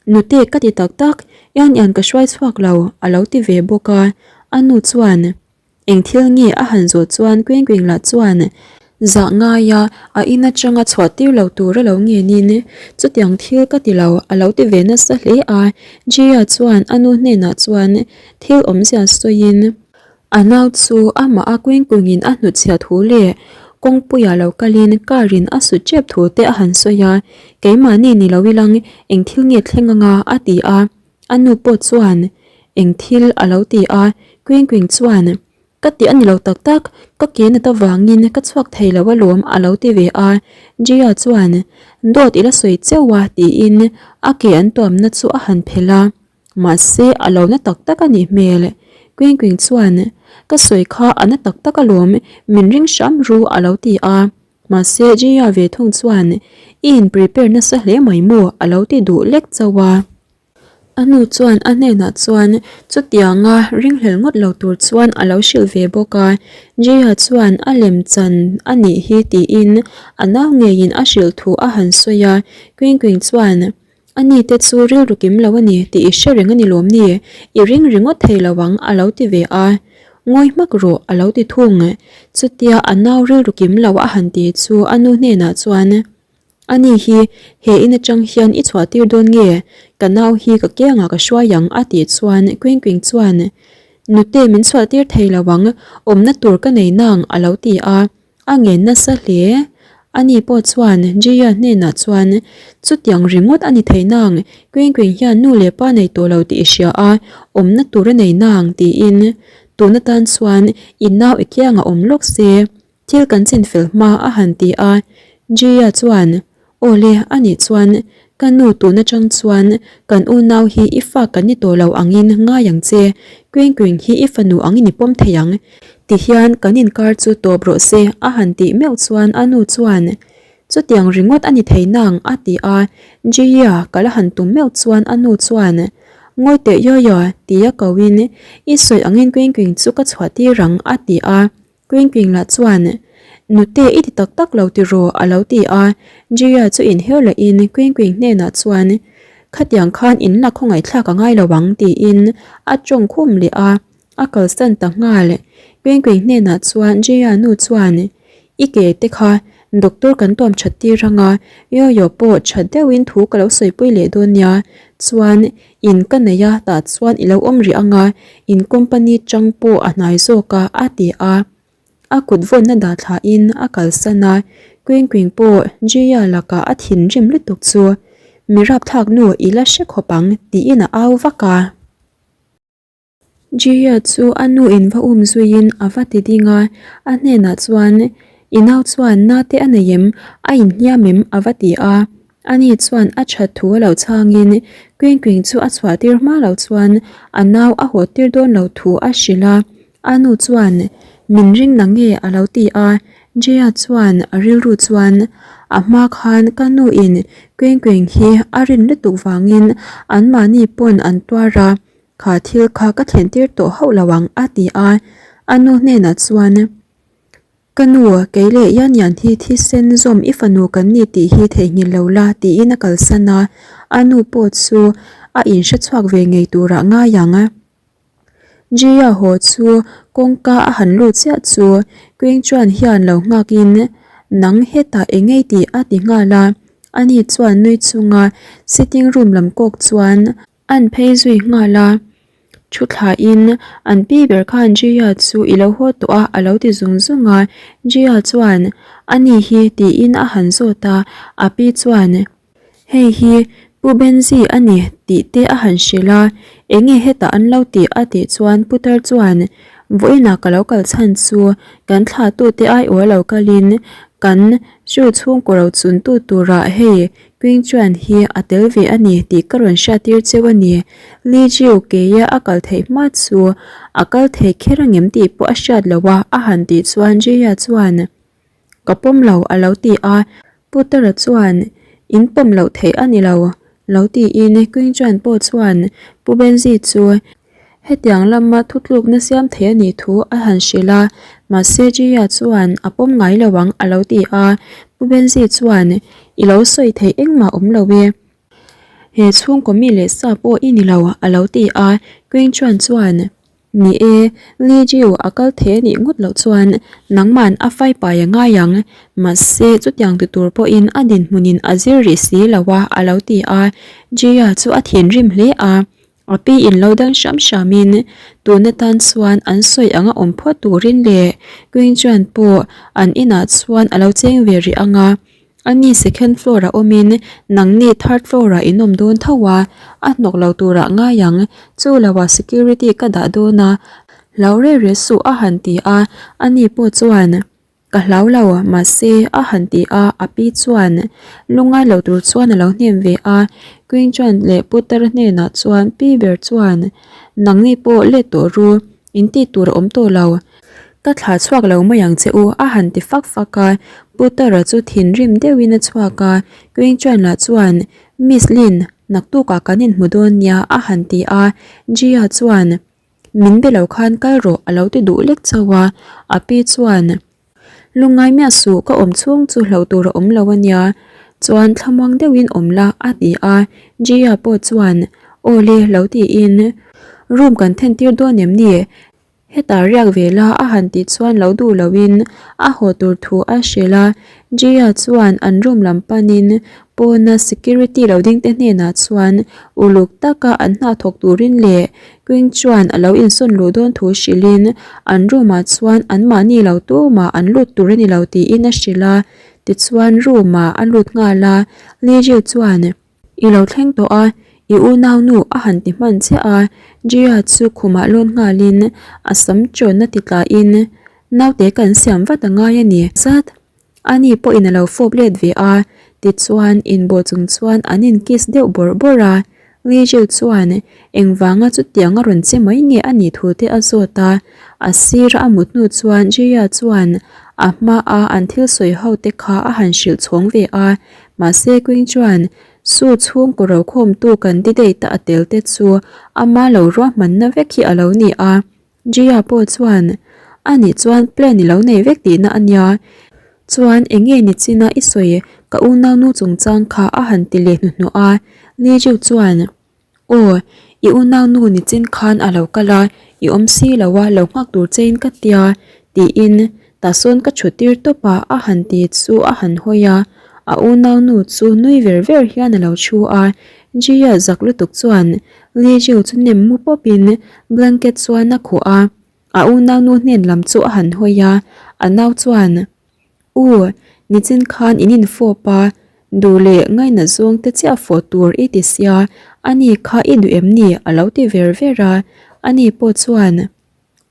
Nute ka ti tak tak, Ian Ian ka hruai chhuak lo, a lo ti ve bawk a, a nu chuan, Eng thil nge a han zawh chuan Queen Queen lah chuan zah ngaia a in atanga chhuah tir lo tur a lo ngenin chutiang thil ka ti lo a lo ti ve nasa hle a. Jia chuan a nu hnenah chuan thil awmzia sawiin a nau chu amah a Queen Queen in a hnutchhiah thu leh kawngpuiah lo kalin car in a sut tep thu te a han sawi a, keimahni ni lo ilang eng thil nge thleng anga a ti a. A nu pawh chuan eng thil a lo ti a, Queen Queen chuan ka tih a ni lo tak tak, ka ke nat avangin ka chhuak thei lo alawm a lo ti ve a. Jia chuan dawt i la sawi cheu a tiin a ke an tuamna chu a han phelh a, mahse a lo na tak tak a nih hmel. Queen Queen chuan ka sawi kha a na tak tak alawm, min ring hram ru a lo ti a. Mahse Jia ve thung chuan i in prepare nasa hle mai maw a lo ti duh lek chauh a. A nu chuan a hnenah chuan chutianga ringhlel ngawt lo tur chuan a lo hrilh ve bawk a, Jia chuan a lem chan a nih hi tiin a nau ngeiin a hrilh thu a han sawi a, Queen Queen chuan A ni te chu rilru kim lo a ni tih i hre reng a ni lawm ni? I ring ringawt thei lo ang a lo ti ve a. Ngawi hmak rawh a lo ti thung. Chutia a nau rilru kim lo a han ti chu a nu hnenah chuan, A ni hi he in atang hian i chhuah tir dawn nge? Ka nau hi ka kiangah ka hruai ang a tih chuan Queen Queen chuan, Nute min chhuah tir thei lo ang, awmna tur ka nei nang a lo ti a. A ngen nasa hle. Ani pawh chuan Jia hnenah chuan, Chutiang ringawt a ni thei nang, Queen Queen hian nu leh pa nei tawh lo tih i hria a, awmna tur a nei nang, tiin. Tun atan chuan i nau i kiangah awm lawk se, thil kan chin fel hma a han ti a. Jia chuan, Aw le, anih chuan ka nu tun atang chuan kan unau hi i fa kan ni tawh lo angin ngai ang che, Queen Queen hi i fanu angin i pawm thei ang, tihian kan inkar chu tawp rawh se a han tih meuh chuan a nu chuan chutiang ringawt a ni thei nang a ti a, Jia ka la han tum meuh chuan a nu chuan Ngawi teh Yoyo tia koin i sawi angin Queen Queen chu ka chhuah tir ang a ti a. Queen Queen lah chuan, Nute i ti tak tak lo tiraw? a lo ti a. Jia chu inher lehin Queen Queen hnenah chuan, Khatiang khan in la khawngaihthlak a ngai lo ang tiin a tawng khum leh a, a kalsan ta nghal. Quenqueng hnenah chuan Jaya nu chuan, I ke te kha doctor kan tuam that tir ang a, Yoyo pawh that deuhin thu ka lo sawipui leh dawn nia. Chuan in ka nei a tah chuan i lo awm rih ang a, in company chang pawh a hnai zawk a a ti a. A kut vawnna dah thlahin a kalsan a, Queen Queen pawh Jia lakah a thinrim lutuk chu, Mi rapthlak nu i la hre khawp ang tiin a au vak a. Jia chu a nu in va um zuiin a va ti ding a, a hnenah chuan, I nau chuan nate a nei em? A inhliam em? a va ti a. Ani chuan a that thu a lo chhangin Queen Queen chu a chhuah tir hma lo chuan a nau a haw tir dawn lo thu a hrilh a. A nu chuan, Min ring na nge? a lo ti a. Jaya chuan a rilru chuan, A hma khan ka nu in Queen Queen hi a rin lutuk vangin anmahni pawn an tuar a, kha thil kha ka thlen tir tawh hauh lo ang a ti a. A nu hnenah chuan, Ka nu, kei leh Yan Yan hi thisen zawm i fanu kan ni tih hi theihnghilh lo la tiin a kalsan a, a nu pawh chu a inhre chhuak ve ngei turah ngai ang. Jia haw chu kawngka a han lut chiah chu Queen Chuan hian lo nghakin Nang hetah eng ngei tih a ti nghal a, ani chuan nui chunga sitting room lam kawk chuan an phei zui nghal a. Thu thlain an pi ber khan Jia chu i lo haw tawh a a lo ti zung zung a, Jia chuan ani hi tiin a han zawt a, a pi chuan Hei hi Pu Benji a ni tih te a han hrilh a, enge hetah an lo tih a tih chuan Putar chuan vawiinah ka lo kal chhan chu kan thlahtute aiawh a lo kalin kan chu chhungkaw ro chuntu turah hei Queen Chuan hi a tel ve a ni tih ka rawn hriattir cheu a ni. Li Jiu keia a kal theih hma chu a kal thei kher angem tih pawh a hriat loh a a han tih chuan Jia chuan Ka pawm lo a lo ti a, Putara chuan In pawm loh theih a ni lo lo tiin Queen Chuan pawh chuan Pu Benji chu Hetiang lama thutlukna siam thei a nih thu a han hrilh a, mahse Jia chuan a pawm ngai lo ang a lo ti a, Pu Benji chuan I lo sawi theih engmah awm lo e, he chhungkaw mi leh sa pawh i ni lo a lo ti a, Queen Chuan chuan Ni e, Li Jiu a kal thei a nih ngawt loh chuan nangman a fai pai a ngai ang, mahse chutiang ti tur pawhin a dinhmunin a zir rih si lo a a lo ti a, Jia chu a thinrim hle a. A pi in lo dang hram hram in tun atan chuan an sawi anga awm phawt turin leh Queen chuan pawh an inah chuan a lo cheng ve rih ang a, ani second floor ah awmin nangni third floor ah in awm dawn tho a, a hnawk lo turah ngai ang, chu lo ah security ka dah dawn a, hlau reh reh suh a han ti a, ani pawh chuan. Ka hlau lo, mahse, a han ti a, a pi chuan lungngai lo tur chuan a lo hnem ve a. Queen chuan leh putar hnenah chuan pi ber chuan, Nangni pawh let tawh ru, in tih tur a awm tawh lo. Ka thlah chhuak lo mai ang che u, a han ti fak fak a. Putara chu thinrim deuhin a chhuak a, Queen chuan lah chuan, Miss Lin, naktukah kan inhmu dawn nia, a han ti a. Gia chuan, Min be lo khan kal rawh a lo ti duh lek chauh a, a pi chuan Lungngai miah suh ka awm chhung chu hlauh tur a awm lo a nia, chuan thlamuang deuhin awm la a ti a, Jia pawh chuan Aw le lo tiin room kan then tir dawn em ni? Hetah riak ve la a han tih chuan lo duh loin a haw tur thu a hrilh a, Jia chuan an room lam panin pawna security lo ding te hnenah chuan uluk taka an hna thawk turin leh Queen chuan a lo insawn luh dawn thu hrilhin an room ah chuan anmahni lo tumah an lut tur a ni lo tiin a hrilh a, tichuan room ah a lut nghal a, Li Jiu chuan I lo thleng tawh a, i unaunu a han ti hman chiah a, Jia chu khumah lawn nghalin a sam chawnna ti tlahin naute kan siam vat a ngai a ni zat. Ani pawhin a lo fawp let ve a, tichuan inbawh chung chuan an in kiss deuh bawrh bawrh a. Li Jiu chuan engvanga chutiang a rawn che mai nge a nih thu te a zawt a, a sira a mut hnu chuan Jia chuan a hmaa an thil sawi ho te kha a han hrilh chhawng ve a, mahse Queen chuan Su chhungkaw rokhawmtu candidate a tel te chu ama lo ruahmanna vek hi a lo ni a. Jia pawh chuan, A nih chuan plan i lo nei vek tihna a nia. Chuan eng nge ni china i sawi ka unaunu chungchang kha a han ti leh hnuhnawh a. Li Jiu chuan, Aw, i unaunu nichin khan a lo kal a, i awm si lo a, lo nghak tur chein ka tia, tiin tah sawn ka chhut tir tawp a, a han ti chu a han hawi a, a unaunu chu nui ver ver hian a lo thu a, Jia zak lutuk chuan Li Jiu chu nem mu pawpin blanket chuan a khuh a, a unaunu hnen lam chu a han hawi a, a nau chuan. U, nichin khan in infawp a, duh leh ngaina zawng te chiah fawh tur i ti sia, ani kha i duh em ni? a lo ti ver ver a, ani pawh chuan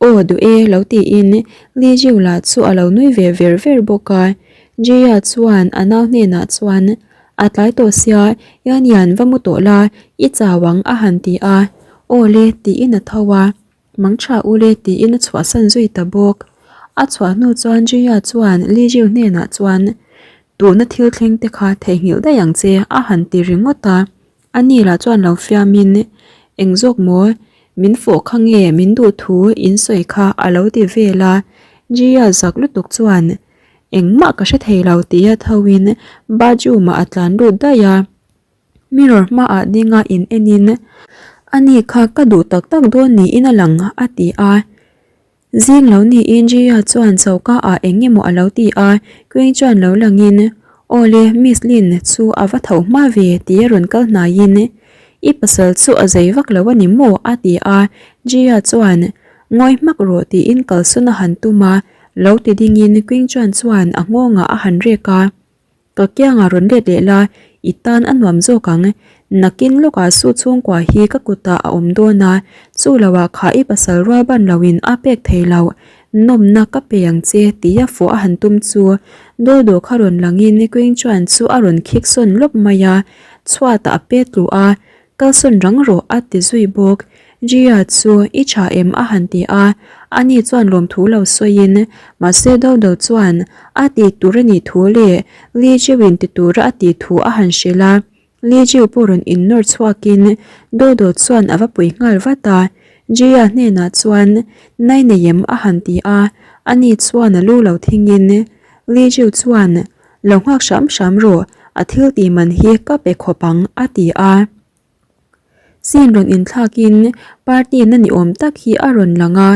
Aw duh e lo tiin Li Jiu lah chu a lo nui ve ver ver bawk a, Jia chuan a nau hnenah chuan A tlai tawh sia, Yan Yan va mu tawh la, i chau ang a han ti a, Aw le tiin a tho a. Mang tha ule tiin a chhuahsan zui ta bawk. A chhuah hnu chuan Jia chuan Li Jiu hnenah chuan, Tuna thil thleng te kha theihnghilh daih ang che a han ti ringawt a. Ani lah chuan lo fiamin, Eng zawk maw? Min fawh kha nge min duh thu in sawi kha a lo ti vel a. Jia zak lutuk chuan, Engmah ka hre thei lo tia thoin bathroom ah a tlan lut daih a. Mirror hmaah dinga in enin, Ani kha ka duh tak tak dawn niin a lang, a ti a. Zing lo niin Jia chuan choka ah eng emaw a lo ti a, Queen chuan lo langin, Aw le, Miss Lin chu a va tho hma ve, tia rawn kal hnaiin, I pasal chu a zei vak lo a ni maw? a ti a. Jia chuan, Ngawi hmak rawh tiin kalsawn a han tum a, lo ti dingin Queen chuan chuan a nghawngah a han rek a. Ka kiangah rawn let leh la, i tan a nuam zawk ang. Nakin lawkah su chhungkua hi ka kutah a awm dawn a, chu loah kha i pasal rual ban loin a pek thei lo. Nawmna ka pe ang che tia fawh a han tum chu Dodo kha rawn langin Queen chuan chu a rawn khik sawn lawp mai a, chhuatah a pet tluh a, Kalsawn rang rawh a ti zui bawk. Jia chu i tha em a han ti a, ani chuan lawmthu lo sawiin mahse Dodo chuan a tih tur a nih thu leh Li Jiu-in ti tura a tih thu a han hrilh a. Li Jiu pawh rawn innawr chhuakin Dodo chuan a va pui nghal vat a. Jia hnenah chuan nai nei em a han ti a, ani chuan a lu lo thingin Li Jiu chuan Lo nghak hram hram rawh, a thil tih man hi ka pe khawp ang, a ti a. Scene rawn inthlakin party na ni awm tak hi a rawn lang a.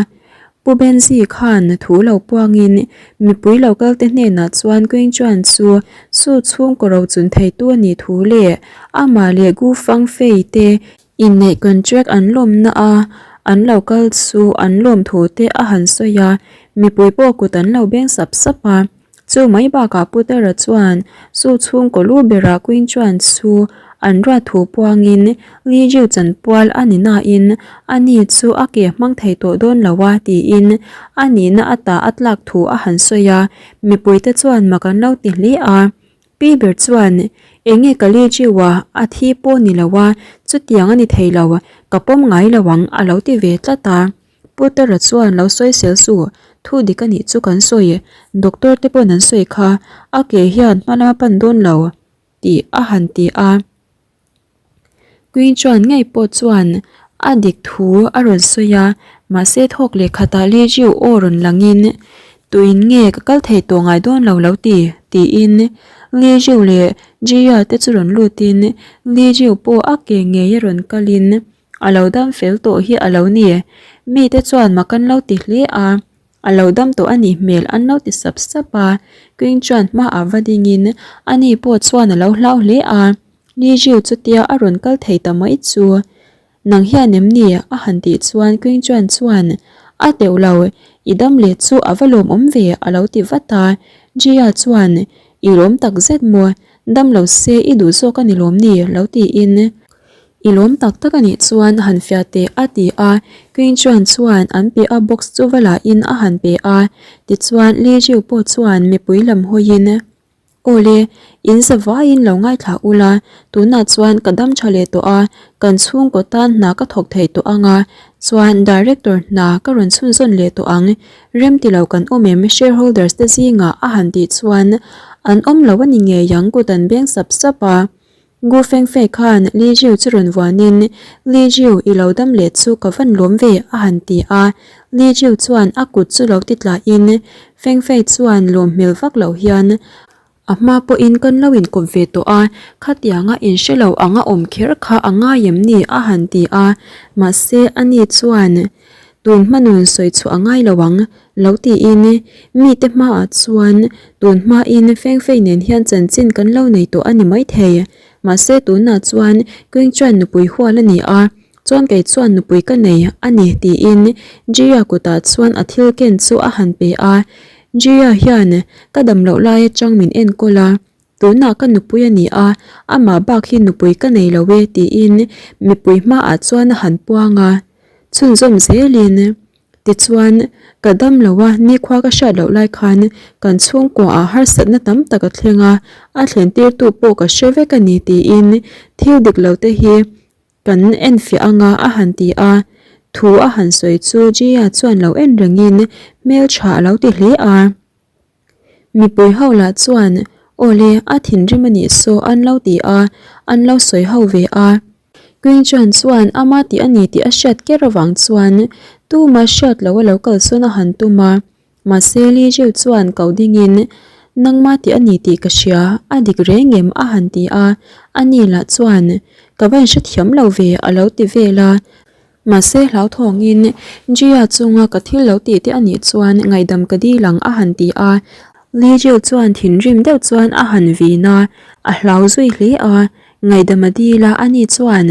Pu Benzi khan thu lo puangin mipui lo kalte hnenah chuan Queen Chuan chu su chhungkaw rochun theitu a nih thu leh amah leh Gu Fangfei te inneih contract an lawmna a an lo kal chu an lawm thu te a han sawi a, mipui pawh kut an lo beng sap sap a. Chu mai bakah Putera chuan chu chhungkaw lu berah Queen chuan chu an ruat thu puangin Li Jiu chanpual a ni nain ani chu a ke hmang thei tawh dawn lo a tiin a nihna ata a tlak thu a han sawi a, mipuite chuan mak an lo ti hle a. Pi ber chuan Enge ka Li Jiu a, a thi pawh ni lo a, chutiang a ni thei lo, ka pawm ngai lo ang a lo ti ve tlat a. Putara chuan lo sawi sel su, thu dik a nih chu kan sawi, doctor te pawn an sawi kha, a ke hian hma lama pan dawn lo tih a han ti a. Queen chuan ngei pawh chuan a dik thu a rawn sawi a, mahse thawk leh khatah Li Jiu aw rawn langin, Tuin nge ka kal thei tawh ngai dawn lo lo ti? tiin Li Jiu leh Jia te chu rawn lutin Li Jiu pawh a ke ngei a rawn kalin A lo dam fel tawh hi a lo ni. Mite chuan mak an lo ti hle a, a lo dam tawh a nih hmel an lo ti sap sap a. Queen chuan hmaah va dingin ani pawh chuan a lo hlau hle a, Li Jiu chutia a rawn kal thei ta mai chu. Nang hian em ni? a han tih chuan Queen chuan chuan a teuh lo, i dam leh chu a va lawmawm ve a lo ti vat a. Jia chuan i lawm tak zet maw? Dam lo se i duh zawk a ni lawm ni? lo tiin. I lawm tak tak a nih chuan han fiah teh a ti a, Queen Chuan chuan an pe a box chu va la in a han pe a, tichuan Li Jiu pawh chuan mipui lam hawiin, Aw le, in za vaiin lo ngaithla ula, tunah chuan ka dam tha leh tawh a, kan chhungkaw tan hna ka thawk thei tawh ang a, chuan director hna ka rawn chhunzawn leh tawh ang, rem ti lo kan awm em shareholders te zingah a han tih chuan an awm lo a ni ngei ang kut an beng sap sap a. Gu Fengfei khan Li Jiu chu rawn vuanin, Li Jiu, i lo dam leh chu ka van lawm ve, a han ti a. Li Jiu chuan a kut chu lo ti tlahin, Fengfei chuan lawm hmel vak loh hian, A hma pawhin kan lo inkawp ve tawh a, khatianga inhre lo anga awm kher kha a ngai em ni? a han ti a, mahse ani chuan tun hmanun sawi chhuah a ngai lo ang lo tiin mite hmaah chuan tun hmain Fengfei nen hian chanchin kan lo nei tawh a ni maithei, mahse tunah chuan Queen chuan nupui hual a ni a, Chuan kei chuan nupui ka nei a ni tiin Jia kutah chuan a thil ken chu a han pe a. Jia hian ka dam loh lai atang min enkawl a, tunah ka nupui a ni a, amah bak hi nupui ka nei lo e tiin mipui hmaah chuan a han puang a. Chhunzawm zelin tichuan ka dam lo a, nikhua ka hriat loh lai khan kan chhungkuaah harsatna tam tak a thleng a, a thlen tirtu pawh ka hre vek a ni tiin thil dik lo te hi Kan enfiah anga a han ti a, thu a han sawi chu Jia chuan lo en rengin hmeltha a lo ti hle a. Mipui ho lah chuan Awle, a thinrim a nih saw an lo ti a, an lo sawi ho ve a. Queen Chuan chuan ama tih a ni tih a hriat ker avang chuan tuma hriat loh a lo kalsawn a han tum a. Mahse Li Jiu chuan ko dingin, Nangma tih a ni tih ka hria, a dik reng em? a han ti a, ani lah chuan, Ka va inhrethiam lo ve a lo ti vel a. Mahse hlauthawngin, Jia chunga ka thil lo tih te a nih chuan ngaihdam ka dil ang a han ti a. Li Jiu chuan thinrim deuh chuan a han vin a, a hlau zui hle a, ngaihdam a dil a, ani chuan,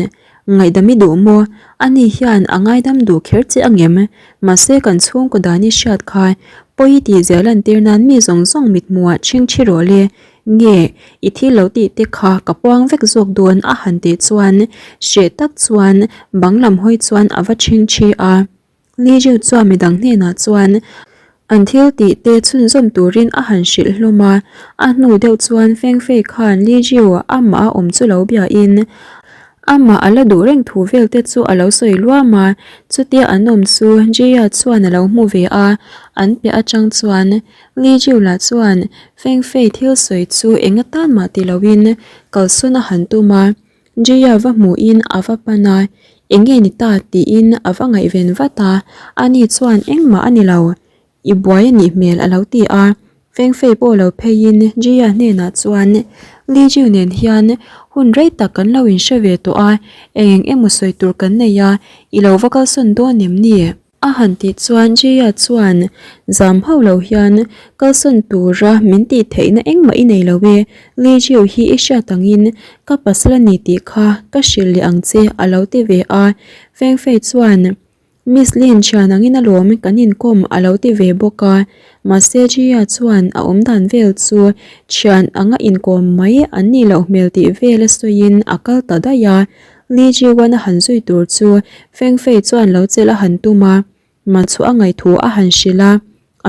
Ngaihdam i duh maw? Ani hian a ngaidam duh kher che angem? Mahse kan chhungkaw dan i hriat kha pawi i tih zia lantir nan mi zawng zawng mithmuhah chhingchhi rawh le. Nge, i thil lo tih te kha ka puang vek zawk dawn a han tih chuan hreh tak chuan bang lam hawi chuan a va chhingchhi a. Li Jiu chuan midang hnenah chuan an thil tih te chhunzawm turin a han hrilh hlawm a, a hnu deuh chuan Feng Fei khan Li Jiu amah a awm chu lo biain amah a la duh reng thu vel te chu a lo sawi luam a, chutia an awm chu Jia chuan a lo hmu ve a, an piah atang chuan Li Jiu lah chuan Feng Fei thil sawi chu eng atan mah ti loin kalsawn a han tum a. Jaya va hmuhin a va pan a, Eng nge ni ta? tiin a va ngaihven vat a, ani chuan engmah a ni lo, i buai a nih hmel a lo ti a. Fengfei pawh lo pheiin Jaya hnenah chuan, Li Jiu nen hian hun rei tak kan lo inhre ve tawh a, eng eng emaw sawi tur kan nei a, i lo va kalsawn dawn em ni? A han tih chuan Jaya chuan zam hauh lo hian kalsawn tura min tih theihna engmah i nei lo e, Li Jiu hi i hriat angin ka pasal a ni tih kha ka hrilh leh ang che a lo ti ve a. Feng Fei chuan Miss Lin thian angin alawm kan inkawm a lo ti ve bawk a, mahse Jaya chuan a awmdan vel chu thian anga inkawm mai an nih loh hmel tih vel a sawiin a kal ta daih a. Li Jiwan a han zui tur chu Feng Fei chuan lo chelh a han tum a, Manchhuah a ngaih thu a han hrilh a.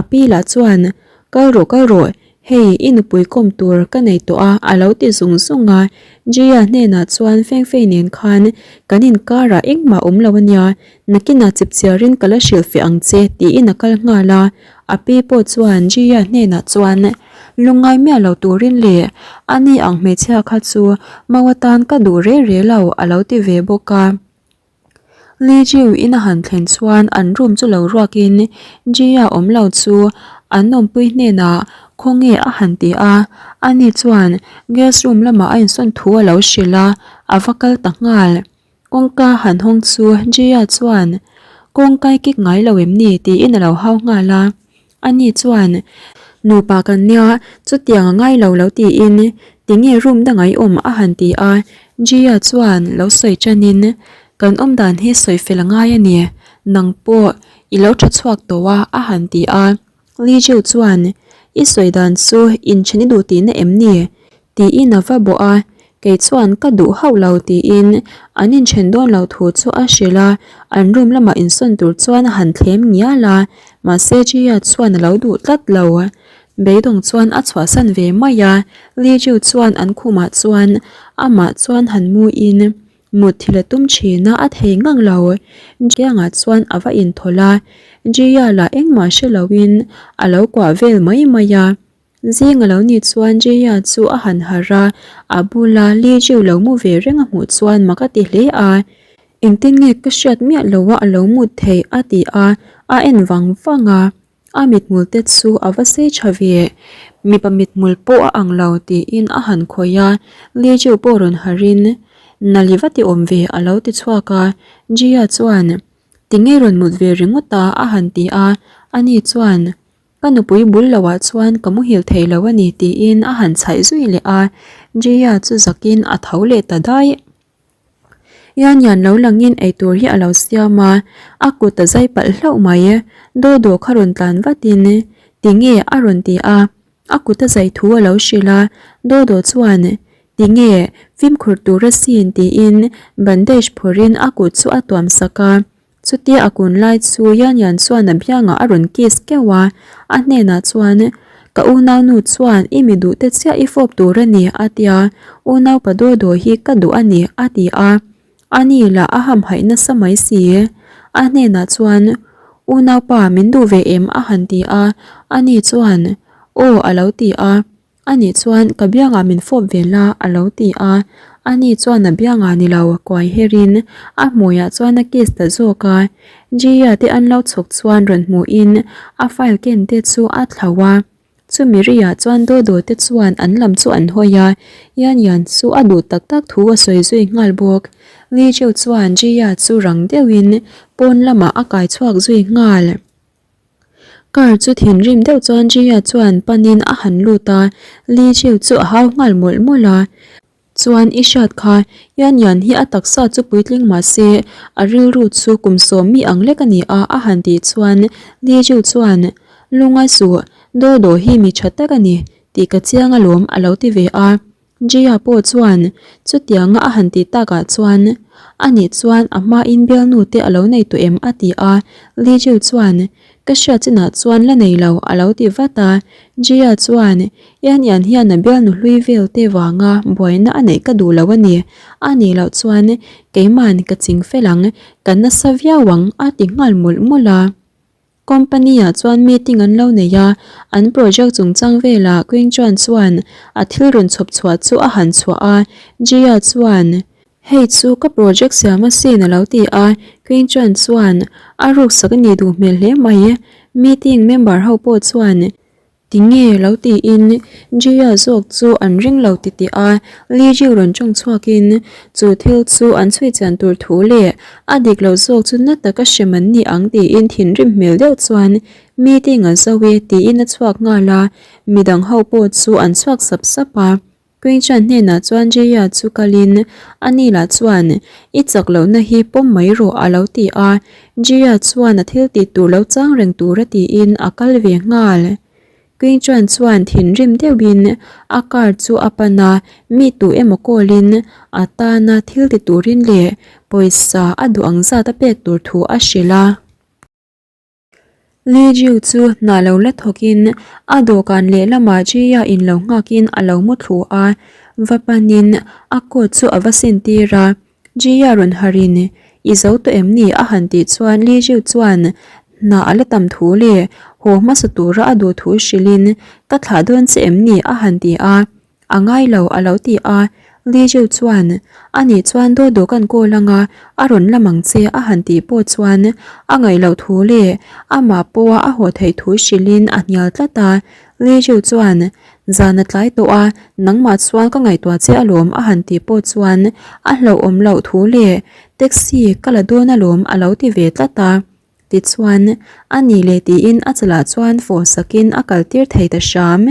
A pi lah chuan, Kal rawh kal rawh, hei i nupui kawm tur ka nei tawh a a lo ti zung zung a. Jia hnenah chuan Feng Fei nen khan kan inkarah engmah awm lo a nia, nakinah chipchiarin ka la hrilhfiah ang che tiin a kal nghal a. A pi pawh chuan Jia hnenah chuan, Lungngai miah lo turin leh a ni ang hmeichhia kha chu mau atan ka duh reh reh lo a lo ti ve bawk a. Li Jiu in a han thlen chuan an room chu lo ruakin Jia awm lo chu an awmpui hnenah khawnge a han ti a, ani chuan guest room lamah a insawn thu a lo hrilh a, a va kal ta nghal. Kawngka han hawng chu Jia chuan kawngka i kik ngai lo em ni tiin a lo hau nghal a. Ani chuan nupa kan nia chutiang a ngai lo lo tiin tinge room dangah i awm a han ti a. Jia chuan lo sawi tanin kan awm dan hi sawi fel a ngai a ni, nang pawh i lo tha chhuak tawh a a han ti a. Li Jiu chuan i sawi dan chu inthen i duh tihna em ni? Tiin a va bawh a, kei chuan ka duh hauh lo tiin an inthen dawn lo thu chu a hrilh a, an room lamah insawn tur chuan a han thlem ngial a, mahse Jia chuan a lo duh tlat lo. Beidawng chuan a chhuahsan ve mai a, Li Jiu chuan an khumah chuan amah chuan han mu in mutthilh a tum thin a, a thei ngang lo. Jiangah chuan a va inthawlh a, Jia lah engmah hre loin a lo kuah vel mai mai a. Zing a lo nih chuan Jaya chu a han harh a, a bula Li Jiu lo mu ve reng a hmuh chuan mak a ti hle a. Engtin nge ka hriat miah lo a a lo mut theih a ti a, a en vang vang a. A mithmul te chu a va sei tha ve, mipa mithmul pawh a ang lo tiin a han khawih a, Li Jiu pawh rawn harhin, Nali va ti awm ve a lo ti chhuak a, Jia chuan, Tinge rawn mut ve ringawt a a han ti a, ani chuan, Ka nupui bul loah chuan ka muhil thei lo a ni tiin a han chhaih zui leh a, Jia chu zakin a tho leh ta daih. Yan Yan lo langin eitur hi a lo siam a, a kut a zai palh hlauh mai. Daw daw kha rawn tlan vatin, Tinge? a rawn ti a, a kut a zai thu a lo hrilh a. Daw daw chuan, Tinge? Fimkhur tur asin tiin bandage phawrhin a kut chu a tuam sak a. Chutia a kun lai chu Yan Yan chuan a biangah a rawn kiss keuh a, a hnenah chuan, Ka unaunu chuan i mi duh te chiah i fawp tur a ni, a tia, unaupa daw daw hi ka duh a ni, a ti a. Ani lah a hamhaih nasa mai si. A hnenah chuan, Unaupa min duh ve em? a han ti a, ani chuan, Aw a lo ti a. Ani chuan ka biangah min fawp ve la a lo ti a, ani chuan a biangah ni lo kuai herin a hmuiah chuan a kiss ta zawk a, Jia te an lo chhawk chuan rawn hmuhin a file ken te chu a thlauh a, chumi riah chuan Dodo te chuan an lam chu an hawi a, Yan Yan chu a duh tak tak thu a sawi zui nghal bawk, Li Jiu chuan Jia chu rang deuhin pawn lamah a kai chhuak zui nghal. Car chu thinrim deuh chuan Jia chuan panin a han lut a, Li Jiu chu a hau nghal mawlh mawlh a. Chuan i hriat kha, Yan Yan hi a taksa chu puitling mah se, a rilru chu kum sawm mi ang lek a ni a a han tih chuan Li Jiu chuan, Lungai suh, Daw Daw hi mi tha tak a ni tih ka chiang alawm a lo ti ve a. Jia pawh chuan chutianga a han tih takah chuan, Ani chuan a hmain bialnu te a lo nei tawh em? a ti a. Li Jiu chuan, Ka hriat chinah chuan la nei lo, a lo ti vat a. Jia chuan, Ian Ian hian a bialnu hlui vel te vanga buaina a neih ka duh lo a ni. A nih loh chuan keiman ka ching fel ang, ka nasa viau ang, a ti nghal mawlh mawlh a. Company ah chuan meeting an lo nei a, an project chungchang velah Queen Chuan chuan a thil rawn chhawp chhuah chu a han chhuah a, Jia chuan, Hei chu ka project siam asin a lo ti a, Queen Chuan chuan, A ruksak a nih duh hmel hle mai, meeting member ho pawh chuan, Tinge lo tiin Jia zawk chu an ring lo ti tih a, Li Jiu rawn tawng chhuakin chu thil chu an chhui chian tur thu leh a dik lo zawk chu na taka hrem an ni ang tiin thinrim hmel deuh chuan meeting a zo e tiin a chhuak nghal a, midang ho pawh chu an chhuak sap sap a. Queen-Chan hnenah chuan Jaya chu kalin ani lah chuan, I chak lohna hi pawm mai rawh a lo ti a. Jaya chuan a thil tih tur lo chang reng tura tiin a kal ve nghal. Queen-Chan chuan thinrim deuhin a car chu a pan a, mi tu emaw call-in a tana thil ti turin leh pawisa a duh ang zat a pek tur thu a hrilh a. Li Jiu chu hna lo la thawkin a dawhkan lehlamah Jia in lo nghakin a lo mu thlu a, va panin a coat chu a va sin tir a, Jia rawn harin I zo tawh em ni a han tih chuan Li Jiu chuan hna a la tam thu leh haw hmasa tura a duh thu hrilhin Ka thlah dawn che em ni a han ti a. A ngai lo a lo ti a, Li Jiu chuan, Ani chuan daw daw kan kawl anga a rawn lam ang che a han tih pawh chuan a ngaih loh thu leh amah pawha a haw theih thu hrilhin a hnial tlat a. Li Jiu chuan, Zan a tlai tawh a, nangmah chuan ka ngaihtuah che alawm a han tih pawh chuan a hlauhawm loh thu leh taxi ka la dawn alawm a lo ti ve tlat a. Tichuan, a ni leh tiin a chalah chuan fawh sakin a kaltir thei ta hram.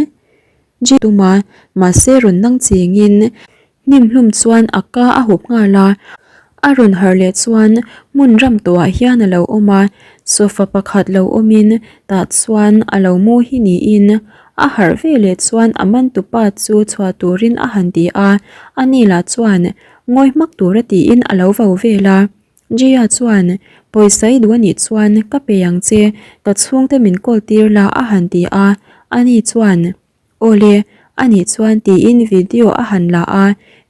Ji tum a, mahse rawn nang chingin hnim hlum chuan a ka a hup nghal a, a rawn harh leh chuan hmun ram tawhah hian a lo awm a, sofa pakhat lo awmin tah chuan a lo mu hi niin a harh ve leh chuan a man tupa chu chhuah turin a han ti a, ani lah chuan ngawi hmak tura tiin a lo vo vel a. Jia chuan, Pawisa i duh a nih chuan ka pe ang che, ka chhungte min call tir la a han ti a, ani chuan, Awle, a nih chuan tiin video a han la a,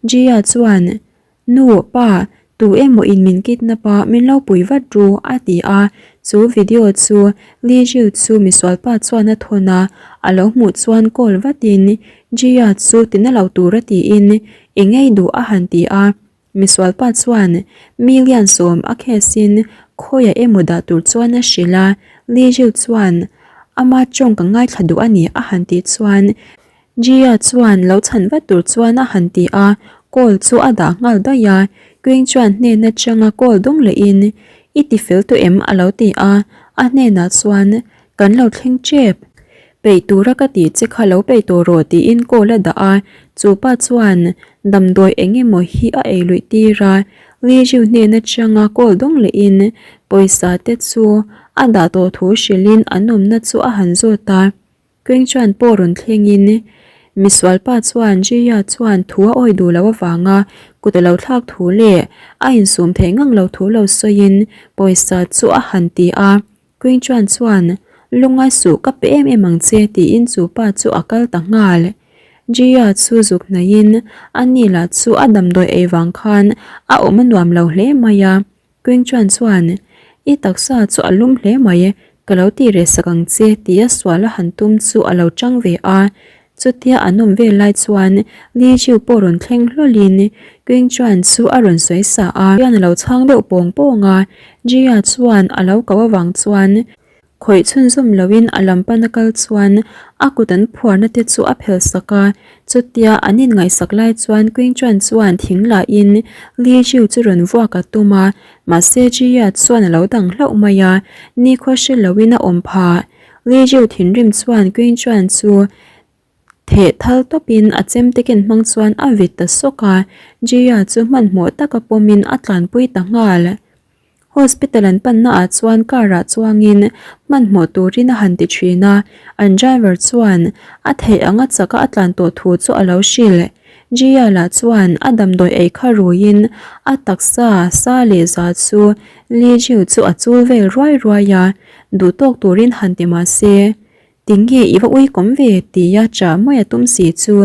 Jia chuan, Nu, pa, tu emaw in min kidnap a, min lo pui vat ru a ti a, chu video chu Li Jiu chu misualpa chuan a thawn a, a lo hmuh chuan call vatin Jia chu tina lo tura tiin i ngei duh a han ti a. Misualpa chuan million sawm a case in khawiah emaw dah tur chuan a hrilh a, Li Jiu chuan. Ama tawng ka ngaithla duh a ni a han tih chuan Gia chuan lo chhan vat tur chuan a han ti a, call chu a dah nghal daih a, Queen chuan hnen atanga call dawng lehin I ti fel tawh em? a lo ti a, a hnenah chuan Kan lo thleng tep. Peih tura ka tih che kha lo peih tawh rawh tiin call a dah a, chu pa chuan damdawi eng emaw hi a ei luih tir a, Li Jiu hnen atanga call dawng lehin pawisa te chu a dah tawh thu hrilhin an awmna chu a han zawt a. Keng chuan pawh rawn thlengin misualpa chuan Jia chuan thu a awi duh loh avanga kut a lo thlak thu leh a insum theih ngang lo thu lo sawiin pawisa chu a han ti a. Keng chuan chuan Lungngai suh ka pe em em ang che tiin chu pa chu a kal ta nghal. Jia chu zuk hnaihin a ni lah chu a damdawi ei vang khan a awm a nuam lo hle mai a. Queen chuan chuan, I taksa chu a lum hle mai, ka lo tih reh sak ang che tia sual a han tum chu a lo chang ve a. Chutia an awm vel lai chuan Li Jiu pawh rawn thleng hlawlhin Queen chuan chu a rawn sawi sa a. Hian a lo chhang deuh pawng pawng a, Jia chuan a lo ko avang chuan Khawih chhunzawm loin a lam pana kal chuan a kut an phuarna te chu a phel sak a, chutia an inngaihsak lai chuan Queen Chuan chuan thing lahin Li Jiu chu rawn vuak a tum a, mahse Jia chuan a lo dang hlauh mai a, nikhua hre loin a awm phah. Li Jiu thinrim chuan Queen Chuan chu Theh thal tawpin a chemte ken hmang chuan a vit ta sawk a, Jia chu hmanhmawh taka pawmin a tlanpui ta nghal. Hospital an panna ah chuan car ah chuangin hmanhmawh turin a han ti thin a, an driver chuan a theih anga chaka a tlan tawh thu chu a lo hrilh. Jia lah chuan a damdawi ei kha ruiin a taksa sa leh za chu Li Jiu chu a chul vel ruai ruai a, duhtawk turin han ti mah se. Tinge i va uikawm ve? tia chah mai a tum si chu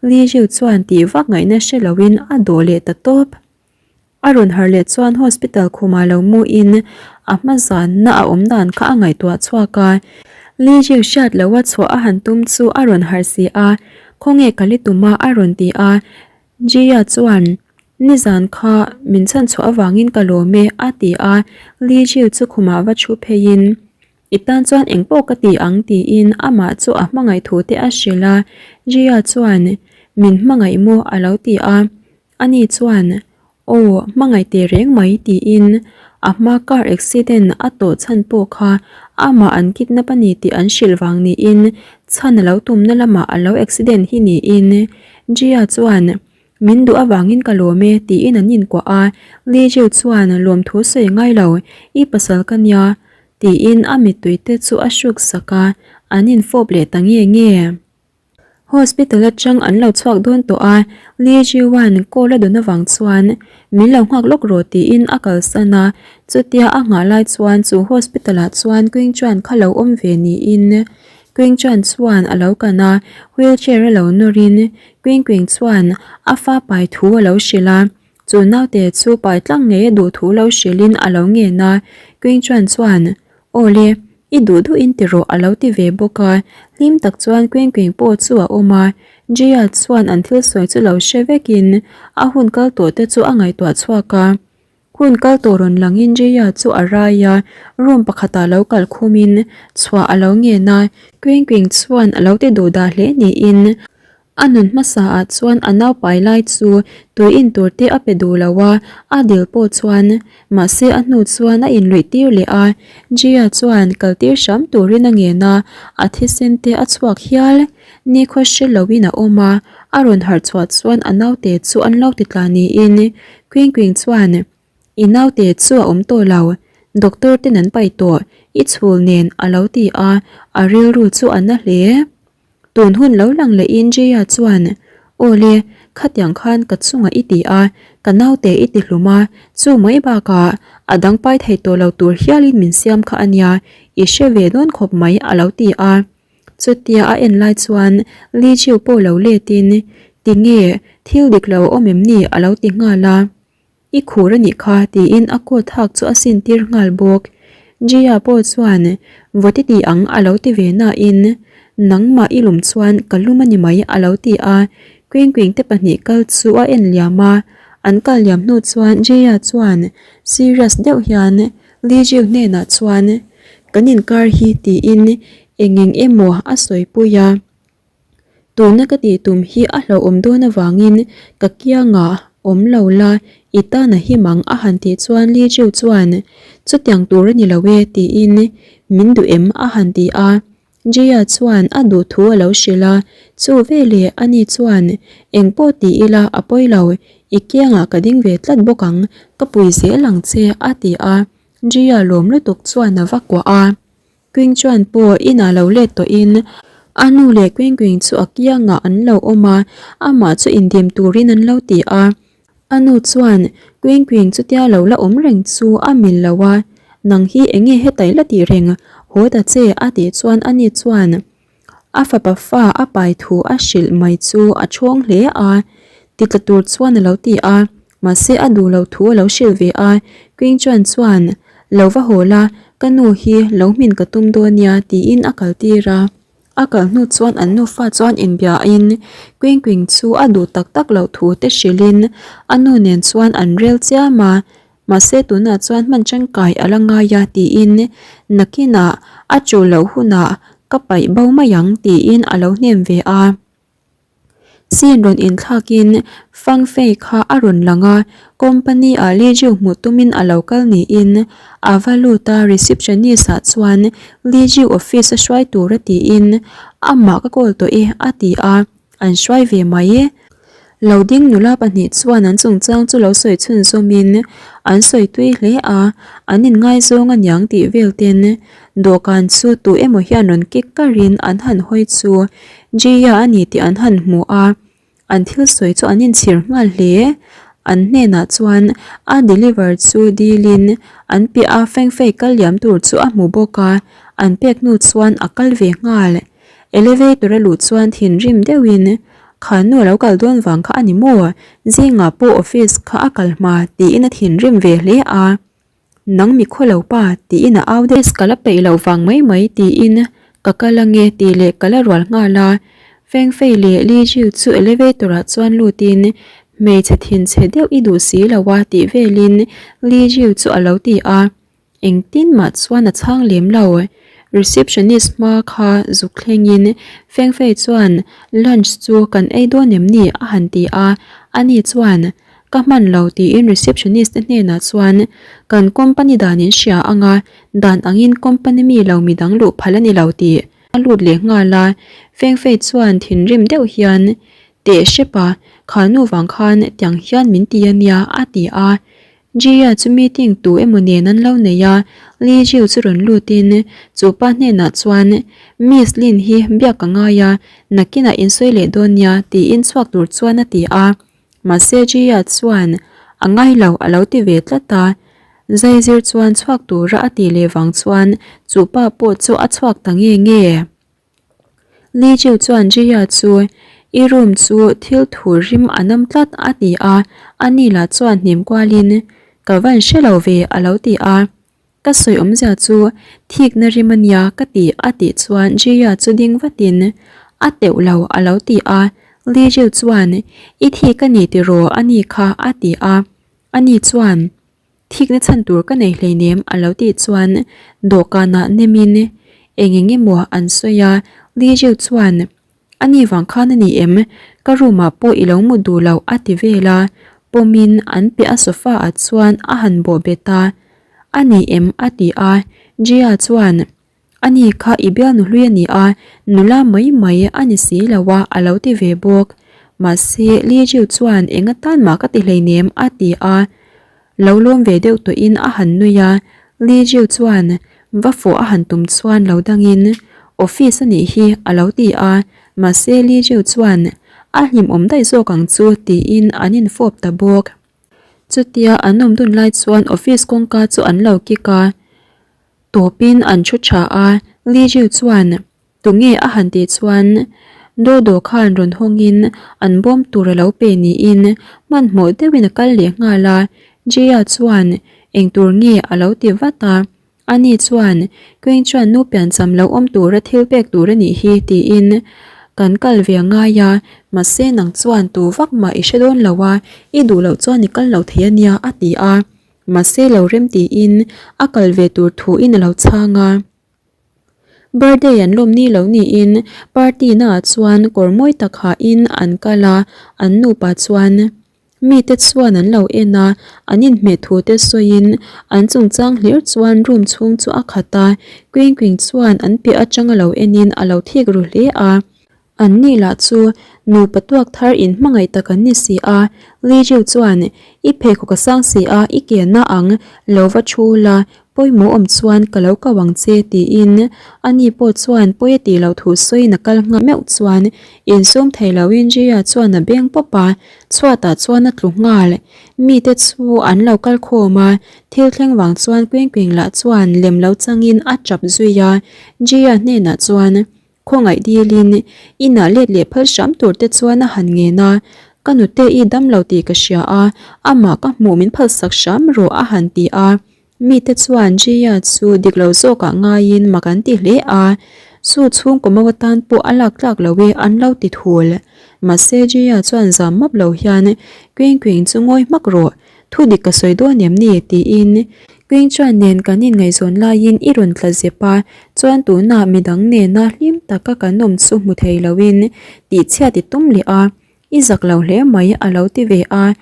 Li Jiu chuan tih vak ngaihna hre loin a dawh leh ta tawp. A rawn harh leh chuan hospital khumah lo muin a hma zanna a awm dan kha a ngaihtuah chhuak a. Li Jiu hriat loha chhuah a han tum chu a rawn harh si a, Khawnge ka li tum a? a rawn ti a. Jia chuan, Nizan kha min chhanchhuah avangin ka lawm e, a ti a. Li Jiu chu khumah va thu pheiin, I tan chuan engpawh ka ti ang tiin amah chu a hmangaih thu te a hrilh a, Jia chuan min hmangaih maw a lo ti a, ani chuan aw hmangaih teh reng mai tiin a hma car accident a tawh chhan pawh kha amah an kidnap a ni tih an hrilh vang niin chhan a lo tumna lamah a lo accident hi niin Jia chuan Min duh avangin ka lawm e, tiin an inkuah a. Li Jiu chuan lawmthu sawi ngai lo, I pasal ka nia, tiin a mittui te chu a hruk sak a, an infawp leh ta nge nge. Hospital atang an lo chhuak dawn tawh a, Li Jiuan call a dawn avang chuan min lo nghak lawk rawh tiin a kalsan a, chutia a nghah lai chuan chu hospital ah chuan Queen Chuan kha lo awm ve niin Queen Chuan chuan a lo kan a, wheelchair a lo nawrin Queen Queen chuan a fa pai thu a lo hrilh a, chu naute chu pai tlang ngei a duh thu lo hrilhin a lo ngen a, Queen Chuan chuan, Aw le, i duh duhin ti rawh a lo ti ve bawk a, hlim tak chuan Queen Queen pawh chu a awm a, Jia chuan an thil sawi chu lo hre vekin a hun kal tawh te chu a ngaihtuah chhuak a. Hun kal tawh rawn langin Jaya chu a rai a, room pakhatah lo kal khumin chhuah a lo ngen a, Queen Queen chuan a lo ti duh dah hle niin a nun hmasa ah chuan a nau pai lai chu tui in tur te a pe duh lo a, a dil pawh chuan mahse a hnu chuan a inluih tir leh a, Jaya chuan kal tir hram turin a ngen a, a thisen te a chhuak hial. Nikhaw hre loin a awm a, a rawn harh chhuah chuan a naute chu an lo ti tla niin Queen Queen chuan, I naute chu a awm tawh lo, doctor ten an paih tawh, i chhul nen a lo ti a, a rilru chu a na hle. Tun hun lo lang lehin Jaya chuan, Aw le, khatiang khan ka chungah i ti a, ka naute i ti hlum a, chu mai bakah a dang pai thei tawh lo tur hialin min siam kha a nia, i hre ve dawn khawp mai a lo ti a. Chutia a en lai chuan Li Jiu pawh lo letin, Tinge, thil dik lo a awm em ni? a lo ti nghal a. I khur a nih kha tiin a coat hak chu a sin tir nghal bawk. Jia pawh chuan, Vawt i ti ang a lo ti ve nain, Nangmah i lum chuan ka lum a ni mai a lo ti a. Queen Queen te pahnih kal chu a en liam a. An kal liam hnu chuan Jia chuan serious deuh hian, Li Jiu hnenah chuan, Kan inkar hi tiin. Eng eng emaw a sawipui a. Tuna ka tih tum hi a hlauhawm dawn avangin ka kiangah awm lo la, i tan a him ang a han tih chuan Li Jiu chuan, Chutiang tur a ni lo e tiin min duh em a han ti a. Jia chuan a duh thu a lo hrilh a, chu veleh ani chuan, Engpawh ti ila a pawi lo, i kiangah ka ding ve tlat bawk ang, ka pui zel ang che a ti a. Jia lawm lutuk chuan a va kuah a. Queen chuan pawh inah lo let tawhin a nu leh Queen Queen chu a kiangah an lo awm a, amah chu indim turin an lo ti a. A nu chuan Queen Queen chutia lo la awm reng chu a mil lo a, Nang hi enge heta i la tih reng, haw ta che a tih chuan ani chuan A fapa fa a pai thu a hrilh mai chu a chhawng hle a, titla tur chuan a lo ti a, mahse a duh loh thu a lo hrilh ve a, Queen Chuan chuan, Lo va haw la, ka nu hi lo hmin ka tum dawn nia tiin a kal tir a. A kal hnu chuan an nufa chuan inbiain Queen Queen chu a duh tak tak loh thu te hrilhin a nu nen chuan an rel chiam a, Mahse tunah chuan hman tangkai a la ngai a tiin nakinah a chu loh hunah ka paih bo mai ang tiin a lo hnem ve a. Scene rawn inthlakin Fang Fei kha a rawn lang a, company ah Li Jiu hmuh tumin a lo kal niin a va lut a, receptionist ah chuan Li Jiu office a hruai tur a tiin amah ka call tawh e a ti a. An hruai ve mai e. Lo ding nula pahnih chuan an chungchang chu lo sawi chhunzawmin an sawi tui hle a, an inngaizawng a niang tih vel ten dawhkan chu tu emaw hian rawn kik karin an han hawi chu Jia a ni tih an han hmu a, an thil sawi chu an inchhir nghal hle. An hnenah chuan a deliver chu dilin an piah a fengfei kal liam tur chu a hmu bawk a, an pek hnu chuan a kal ve nghal. Elevator a luh chuan thinrim deuhin, Kha nu a lo kal dawn vang kha a ni maw? Zingah pawh office kha a kal hma tiin a thinrim ve hle a. Nang mi khawlo pa tiin a au deuh. Ka la peih loh vang mai mai tiin ka kal ange tih leh ka la rual nghal a. Fengfei leh Li Jiu chu elevator ah chuan lutin hmeichhe thinchhe deuh i duh si lo a tih velin Li Jiu chu a lo ti a. Engtin mah chuan a chhang lem lo. Receptionist hma kha zuk thlengin Fengfei chuan lunch chu kan ei dawn em ni a han ti a, ani chuan ka hman lo tiin receptionist te hnenah chuan kan company dan in hria anga dan angin company mi lo midang luh phal a ni lo tih a lut leh nghal a, Fengfei chuan thinrim deuh hian teh hrep a, kha nu vang khan tiang hian min ti a nia a ti a. Jia chu meeting tu emaw nen an lo nei a, Li Jiu chu rawn lutin chu pa hnenah chuan Miss Lin hi biak ka ngai a, nakinah in sawi leh dawn nia tiin chhuak tur chuan a ti a. Mahse Jia chuan a ngai lo a lo ti ve tlat a, Zaizir chuan chhuak tura a tih leh vang chuan chu pa pawh chu a chhuak ta nge nge. Li Jiu chuan Jia chu I room chu thil thu rim a nam tlat a ti a, ani lah chuan hnim kualin Ka van hre lo ve a lo ti a. Ka sawi awmzia chu thikna rim a nia ka ti a tih chuan Jia chu ding vatin A teuh lo a lo ti a. Li Jiu chuan I thik a ni tiraw a ni kha a ti a. Ani chuan Thikna chhan tur ka nei hleinem a lo tih chuan dawhkanah nemin eng eng emaw an sawi a, Li Jiu chuan A ni vang khan a ni em? Ka room ah pawh i lo mut duh loh a ti vel a, pawmin an piah a sofa ah chuan a han bawh bet a, A ni em? a ti a, Jia chuan Ani kha i bialnu hlui a ni a, nula mai mai a ni si lo a, a lo ti ve bawk. Mahse, Li Jiu chuan eng atan mah ka ti hleinem a ti a. Lo lawm ve deuh tawhin a han nui a, Li Jiu chuan va fawh a han tum chuan lo dangin, Office a nih hi a lo ti a, mahse Li Jiu chuan a hlimawm daih zawk ang chu tiin an infawp ta bawk. Chutia an awm dun lai chuan office kawngka chu an lo kik a. Tawpin an thu tha a, Li Jiu chuan tunge a han tih chuan Dodo khan rawn hawngin an bawm tur a lo pe niin hmanhmawh deuhin a kal leh nghal a, Jia chuan eng tur nge a lo ti vat a, ani chuan Queen chuan nu piancham lo awm tura thil pek tur a nih hi tiin kan kal ve a ngai a, mahse nang chuan tu vak mah i hre dawn lo a, i duh loh chuan i kal lo thei a nia a ti a. Mahse lo rem tiin a kal ve tur thu in a lo chhang a. Birthday an lawm ni lo niin party naah chuan kawr mawi tak hahin an kal a, an nupa chuan mite chuan an lo en a, an inhmeh thu te sawiin an chungchang hlir chuan room chhung chu a khat a, Queen Queen chuan an piah atanga lo enin a lo thik ru hle a. An nih lah chu nupa tuak thar in hmangaih tak an ni si a, Li Jiu chuan, I pheikhawk a sang si a, i ke na ang, lo va thu la, pawimawh awm chuan ka lo ko ang che tiin ani pawh chuan pawi a tih loh thu sawiin a kal nghal meuh chuan insum thei loin Jia chuan a beng pawp a, chhuatah chuan a tlu nghal. Mite chu an lo kal khawm a, thil thleng vang chuan Queen Queen lah chuan lem lo changin a tap zui a, Jia hnenah chuan Khawngaih dilin inah let leh phal hram tur te chuan a han ngen a, Ka nute i dam lo tih ka hria a, amah ka hmuh min phalsak hram rawh a han ti a. Mite chuan Jia chu dik lo zawkah ngaiin mak an ti hle a, Su chhungkaw mo atan pawh a lak tlak lo e an lo ti thul. Mahse Jia chuan zam map lo hian Queen Queen chu ngawi hmak rawh, Thu dik ka sawi dawn em ni? tiin Queen chuan nen kan inngaihzawn laiin i rawn tla zep a, chuan tunah midang nena hlim taka kan awm chu hmu thei loin tihchhiat i tum leh a, i zak lo hle mai a lo ti ve a.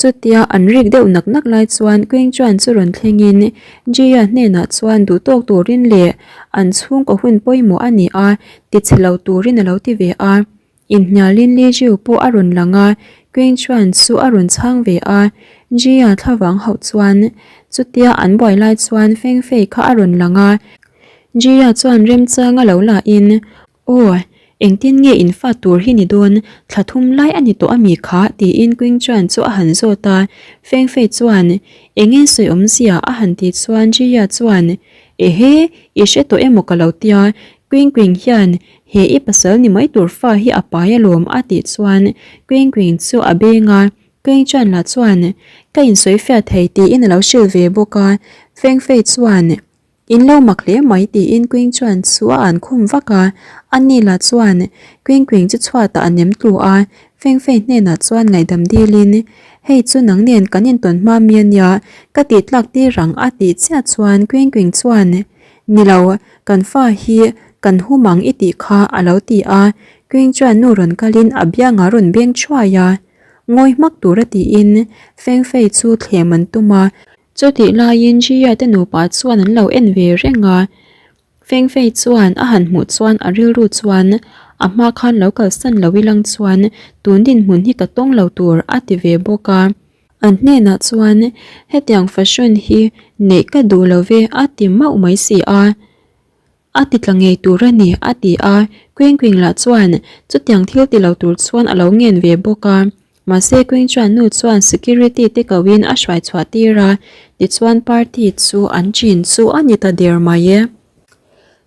Chutia an rik deuh nak nak lai chuan Queen chuan chu rawn thlengin Jia hnenah chuan duh tawk turin leh an chhungkaw hun pawimawh a ni a, tichhe lo turin a lo ti ve a. Inhnialin Li Jiu pawh a rawn lang a, Qing Chuan chu a rawn chhang ve a. Jia thlavang hauh chuan chutia an buai lai chuan Feng Fei kha a rawn lang a. Jia chuan remchang a lo la in, Aw, engtin nge in fa tur hi ni dawn, thla thum lai a ni tawh a mi kha? tiin Qing Chuan chu a han zawt a. Feng Fei chuan, Enge sawi awmzia? a han ti chuan Jia chuan, Ehe, i hre tawh emaw ka lo tia, Qing Qing hian He i pasal ni mai tur fa hi a pai alawm a tih chuan Queen Queen chu a beng a, Queen chuan lah chuan ka insawi fiah thei tiin a lo hrilh ve bawk a, Feng Fei chuan in lo mak hle mai tiin Queen chuan chu a an khum vak a, ani lah chuan Queen Queen chu chhuatah a nem tlu a, Feng Fei hnenah chuan ngaihdam dilin hei chu nang nen kan intawn hma mi ania ka tih tlak tir ang a tih chiah chuan Queen Queen chuan Ni lo, kan fa hi kan hum ang i tih kha a lo ti a, Queen chuan nu rawn kalin a biangah rawn beng thuai a. Ngawi hmak tura tiin Feng Fei chu thlem an tum a. Chutih laiin Jia te nupa chuan an lo en ve reng a, Feng Fei chuan a han hmuh chuan a rilru chuan a hma khan lo kalsan lo ilang chuan tun dinhmun hi ka tawng lo tur a ti ve bawk a. An hnenah chuan, Hetiang fashion hi neih ka duh lo ve a ti mauh mai si a. A ti tla ngei tur a ni a ti a. Queen Queen lah chuan chutiang thil ti lo tur chuan a lo ngen ve bawk a. Mahse Queen chuan nu chuan security te koin a hruai chhuah tir a, tichuan party chu an chin chu a ni ta der mai e.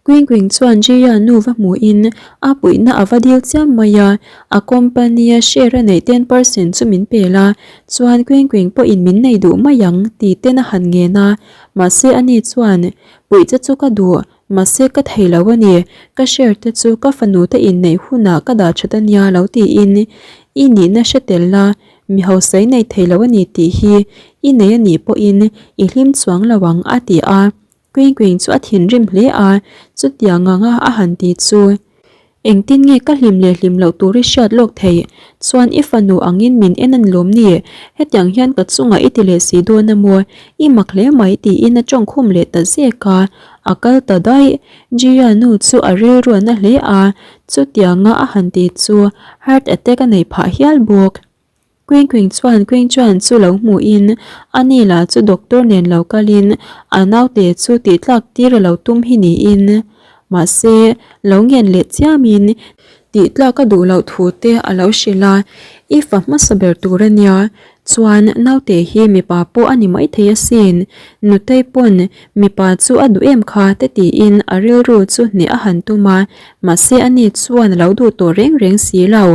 Queen Queen chuan Jia nu va hmuhin a puihna a va dil chiam mai a, a company a share a neih 10% chu min pel a, chuan Queen Queen pawhin min nei duh mai ang ti ten a han ngen a, mahse ani chuan puih che chu ka duh, mahse ka thei lo a ni, ka share te chu ka fanu te inneih hunah ka dah that ania lo tiin i nihna hre tel la, mi hausa i nei thei lo a ni tih hi i nei a nih pawhin i hlim chuang lo ang a ti a. Queen Queen chu a thinrim hle a, chutiang anga a han ti chu, Engtin nge ka hlim leh hlim loh tur i hriat lawk theih? Chuan i fanu angin min en a ni lawm ni? Hetiang hian ka chungah i ti leh si dawn a maw? I mak hle mai tiin a tawngkhum leh ta zek a, a kal ta daih. Jia nu chu a rilru a na hle a, chutianga a han ti chu heart attack a neih phah hial bawk. Queen Queen chuan Queen Chuan chu lo hmuhin ani lah chu doctor nen lo kalin a naute chu tih tlak tir a lo tum hi niin mahse lo ngen leh chiamin tih tlak a duh loh thu te a lo hrilh a, i fa hmasa ber tur a nia chuan naute hi mipa pawh a ni maithei asin nutei pawn mipa chu a duh em kha te tiin a rilru chu hneh a han tum a mahse ani chuan a lo duh tawh reng reng si lo.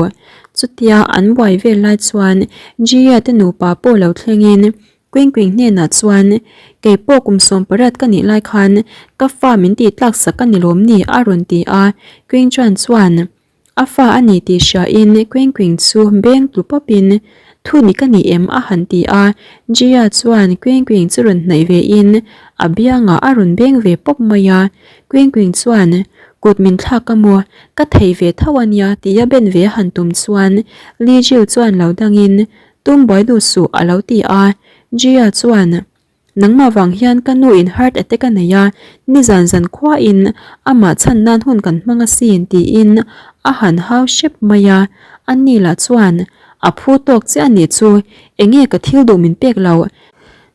Chutia an buai vel lai chuan Jia te nupa pawh lo thlengin Queen Queen hnenah chuan Kei pawh kum 18 ka nih lai khan ka fa min tih tlak sak a ni lawm ni a rawn ti a, Queen Chuan chuan a fa a ni tih hriain Queen Queen chu beng tlu pawpin Thu ni ka ni em a han ti a, Jia chuan Queen Queen chu rawn hnaih vein a biangah a rawn beng ve pawp mai a, Queen Queen chuan. Kut min thlak a maw? Ka thei ve tho a nia tia ben ve a han tum chuan Li Jiu chuan lo dangin, Tum buai duh suh a lo ti a. Jia chuan, Nangmah vang hian ka nu in heart attack a nei a, nizan zan khuain amah chhan nan hun kan hmang asin tiin a han hau hrep mai a. Ani lah chuan, A phu tawk chiah a nih chu, enge ka thil duh min pek loh?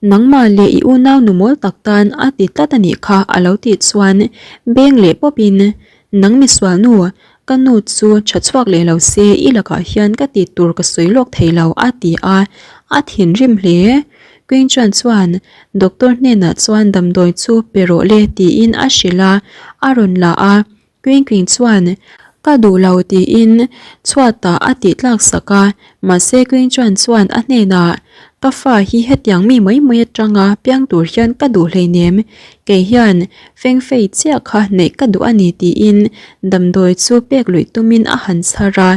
Nangmah leh i unau nu mawl tak tan a ti tlat a nih kha a lo tih chuan beng leh pawpin, Nang misual nu, ka nu chu tha chhuak leh lo se i lakah hian ka tih tur ka sawi lawk thei lo a ti a, a thinrim hle. Queen Chuan chuan doctor hnenah chuan damdawi chu pe rawh le tiin a hrilh a, a rawn la a. Queen Queen chuan, Ka duh lo tiin chhuatah a tih tlak sak a, mahse Queen Chuan chuan a hnenah, Ka fa hi hetiang mi mai mai atanga piang tur hian ka duh hleinem, kei hian fengfei chiah kha neih ka duh a ni tiin damdawi chu pek luih tumin a han chhar a,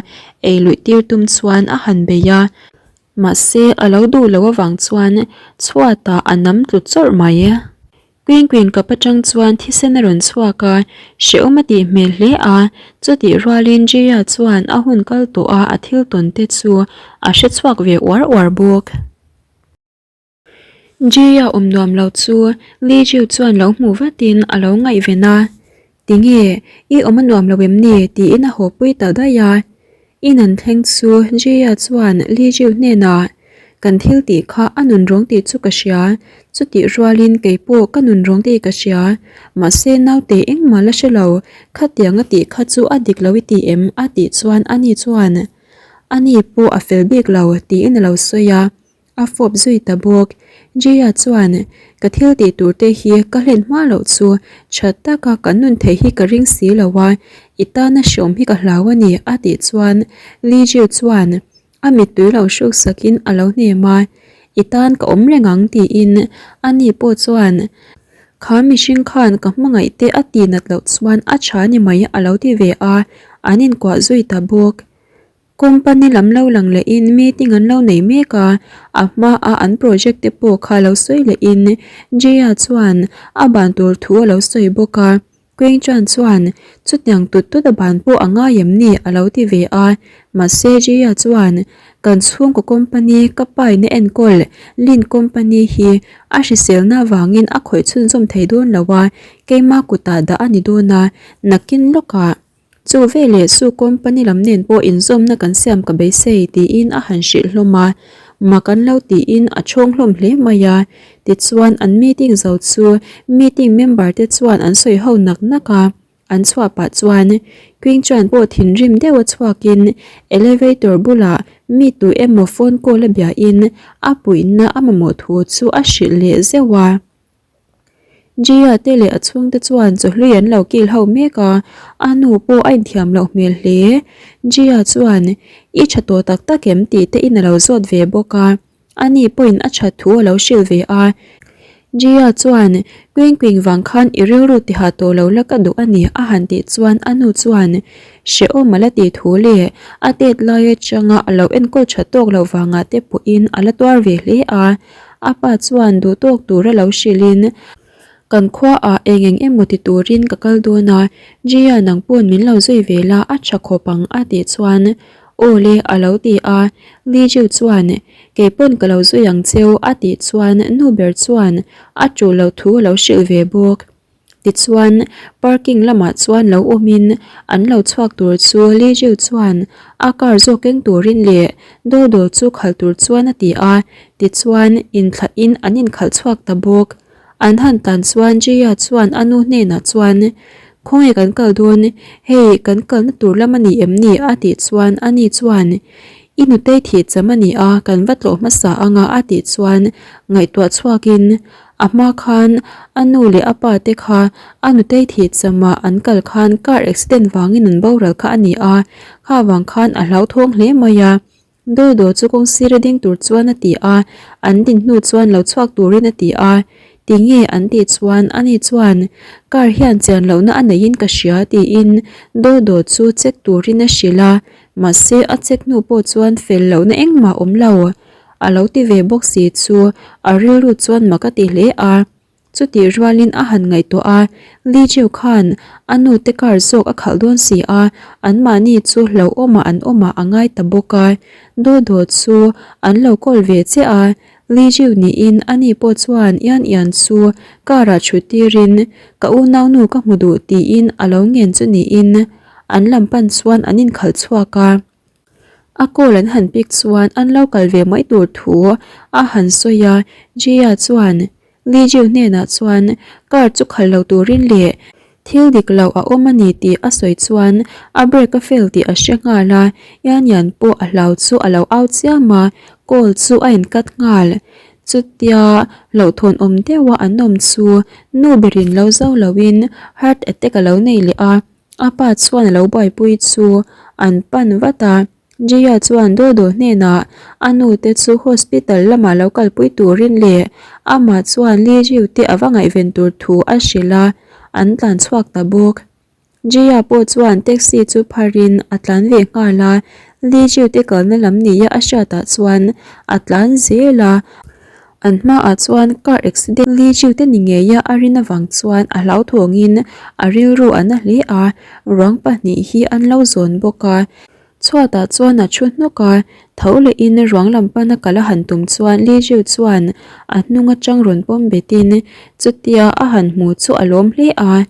ei luih tir tum chuan a han bei a, mahse a lo duh loh avang chuan chhuatah a nam tlu chawrh mai. Queen Queen kap atang chuan thisen a rawn chhuak a, hrehawm a tih hmel hle a, chutih rualin Jaya chuan a hun kal tawh a a thil tawn te chu a hre chhuak ve uar uar bawk. Jaya awm nuam lo chu Li Jiu chuan lo hmu vatin a lo ngaihven a, Tinge, i awm a nuam lo em ni? tiin a haw pui ta daih a. In an thleng chu Jia chuan Li Jiu hnenah, Kan thil tih kha a nun rawng tih chu ka hria, chutih rualin kei pawh ka nun rawng tih ka hria, mahse naute engmah la hre lo, khatiang a tih kha chu a dik lo i ti em? a tih chuan ani chuan, Ani pawh a fel bik lo, tiin a lo sawi a. A fawp zui ta bawk. Jaya chuan, Ka thil tih tur te hi ka hlen hma loh chu tha taka kan nun theih hi ka ring si lo a, i tana hreawm hi ka hlau a ni, a tih chuan Li Jiu chuan a mittui lo hruk sakin a lo hnem a, I tan ka awm reng ang tiin ani pawh chuan, Kha mihring khan ka hmangaih te a tih nat loh chuan a tha ni mai a lo ti ve a, an inkuah zui ta bawk. Company lam lo lang lehin meeting an lo nei mek a, a hmaa an project te pawh kha lo sawi lehin Jaya chuan a ban tur thu a lo sawi bawk a, Queen Chan chuan chutiang tut tut a ban pawh a ngai em ni a lo ti ve a, mahse Jaya chuan kan chhungkaw company ka paina enkawl Lin company hi a hriselna avangin a khawih chhunzawm thei dawn lo a, keima kutah dah a ni dawn a, nakin lawkah Chu veleh Su company lam nen pawh inzawmna kan siam ka beisei tiin a han hrilh hlawm a, mak an lo tiin a chhawng hlawm hle mai a. Tichuan an meeting zo chu meeting member te chuan an sawi ho nak nak a, an chhuah pah chuan Queen chuan pawh thinrim deuh a chhuakin elevator bulah mi tu emaw phone call a biahin a puihna a mamawh thu chu a hrilh leh zeuh a. Jia te leh a chhungte chuan chawhlui an lo kil ho mek a, a nu pawh a inthiam loh hmel hle. Jia chuan, I tha tawh tak tak em? tih te in a lo zawt ve bawk a, ani pawhin a that thu a lo hrilh ve a. Jia chuan, Queen Queen vang khan i rilru tiha tawh lo la ka duh a ni a han tih chuan a nu chuan, Hrehawm a la tih thu leh a tet lai atanga a lo enkawl tha tawk loh vangah te pawhin a la tuar ve hle a. A pa chuan duh tawk tura lo hrilhin, Kan khuaah eng eng emaw ti turin ka kal dawn a, Jia nang pawn min lo zui ve la a tha khawp ang a tih chuan, Aw le a lo ti a, Li Jiu chuan, Kei pawn ka lo zui ang cheu a tih chuan nu ber chuan a tul loh thu a lo hrilh ve bawk. Tichuan, parking lamah chuan lo awmin an lo chhuak tur chu Li Jiu chuan a car zawk keng turin leh Dodo chu khalh tur chuan a ti a, tichuan inthlahin an inkhalh chhuak ta bawk. An han tan chuan Jia chuan a nu hnenah chuan, Khawnge kan kal dawn? Hei, kan kalna tur lam a ni em ni? a tih chuan ani chuan, I nutei thih cham a ni a, kan va tlawh hmasa anga a tih chuan ngaihtuah chhuakin A hma khan a nu leh a pa te kha a nutei thih chamah an kal khan car accident vangin an boral kha a ni a, kha vang khan a hlauthawng hle mai a. Dodo chu kawng sira ding tur chuan a ti a, an din hnu chuan lo chhuak turin a ti a. Tinge an tih chuan ani chuan car hian chian lohna a neihin ka hria tiin Dodo chu check turin a hrilh a, mahse a check hnu pawh chuan fel lohna engmah a awm lo. A lo ti ve bawk si chu a rilru chuan mak a ti hle a. Chutih rualin a han ngaihtuah a, Li Jiu khan a nu te car zawk a khalh dawn si a, anmahni chu hlauhawmah an awmah a ngai ta bawk a. Dodo chu an lo call ve chiah a, Li Jiu niin ani pawh chuan Yan Yan chu car ah thut tirin ka unaunu ka hmu duh tiin a lo ngen chu niin an lam pan chuan an inkhalh chhuak a. A call an han pick chuan an lo kal ve mai tur thu a han sawi a, Jia chuan Li Jiu hnenah chuan car chu khalh lo turin leh thil dik loh a awm a ni tih a sawi chuan a brake a fail tih a hre nghal a, Yan Yan pawh a hlau chu a lo au chiam a, call chu a in cut nghal. Chutia hlauhthawn awm deuha an awm chu nu berin lo zo loin heart attack a lo nei leh a. A pa chuan a lo buaipui chu an pan vat a, Jaya chuan Dodo hnenah a nu te chu hospital lamah lo kalpui turin leh amah chuan Li Jiu te a va ngaihven tur thu a hrilh a, an tlan chhuak ta bawk. Jaya pawh chuan taxi chu pharin a tlan ve nghal a, Li Jiu te kalna lam nia a hriatah chuan a tlan zel a. An hmaah chuan car accident li chiu te ni ngeia a rin avang chuan a hlauthawngin a rilru a na hle a, ruang pahnih hi an lo zawn bawk a. Chhuatah chuan a thu hnawk a, tho lehin ruang lam pana kal a han tum chuan Li Jiu chuan a hnung atang rawn pawm betin chutia a han hmu chu a lawm hle a.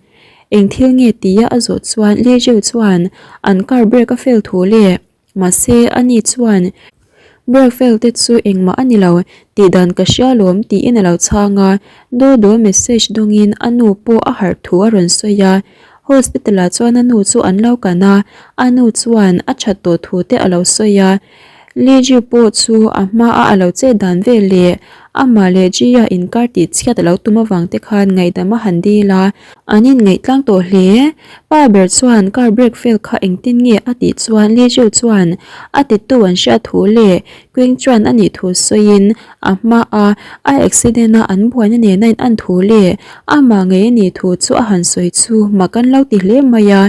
Eng thil nge tia a zawh chuan Li Jiu chuan an car brake a fail thu leh Mahse, ani chuan, Brake fail te chu engmah a ni lo, tih dan ka hria lawm tiin a lo chhang a. Dodo message dawngin a nu pawh a harh thu a rawn sawi a. Hospital ah chuan a nu chu an lo kan a, a nu chuan a that tawh thu te a lo sawi a. Li Jiu pawh chu a hma a a lo chet dan vel leh amah leh Jia inkar tih chhiat a lo tum avang te khan ngaihdam a han dil a. An inngaih tlang tawh hle. Pa ber chuan car brake fail kha engtin nge a tih chuan Li Jiu chuan a titu an hriat thu leh Queen chuan a nih thu sawiin a hma a a accident a an buaina nena in an thu leh amah ngei a nih thu chu a han sawi chu mak an lo ti hle mai a.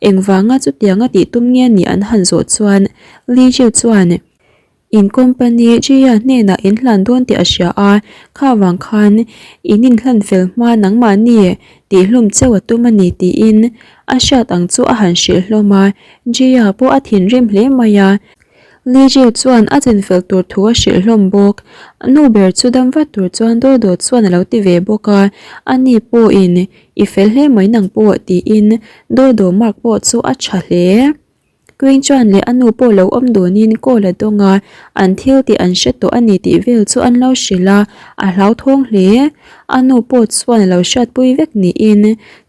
Engvanga chutianga tih tum nge nih an han zawh chuan Li Jiu chuan In company Jia hnenah in hlan dawn tih a hria a, kha vang khan in inhlan fel hma nangmahni tihhlum cheu a tum a ni tiin a hriat ang chu a han hrilh hlawm a, Jia pawh a thinrim hle mai a. Li Jiu chuan a chinfel tur thu a hrilh hlawm bawk. Nu ber chu dam vat tur chuan daw daw chuan a lo ti ve bawk a, ani pawhin i fel hle mai nang pawh tiin daw daw mark pawh chu a tha hle. Queen chuan leh a nu pawh lo awm dunin call a dawng a, an thil tih an hre tawh a ni tih vel chu an lo hrilh a, a hlauthawng hle. A nu pawh chuan a lo hriatpui vek niin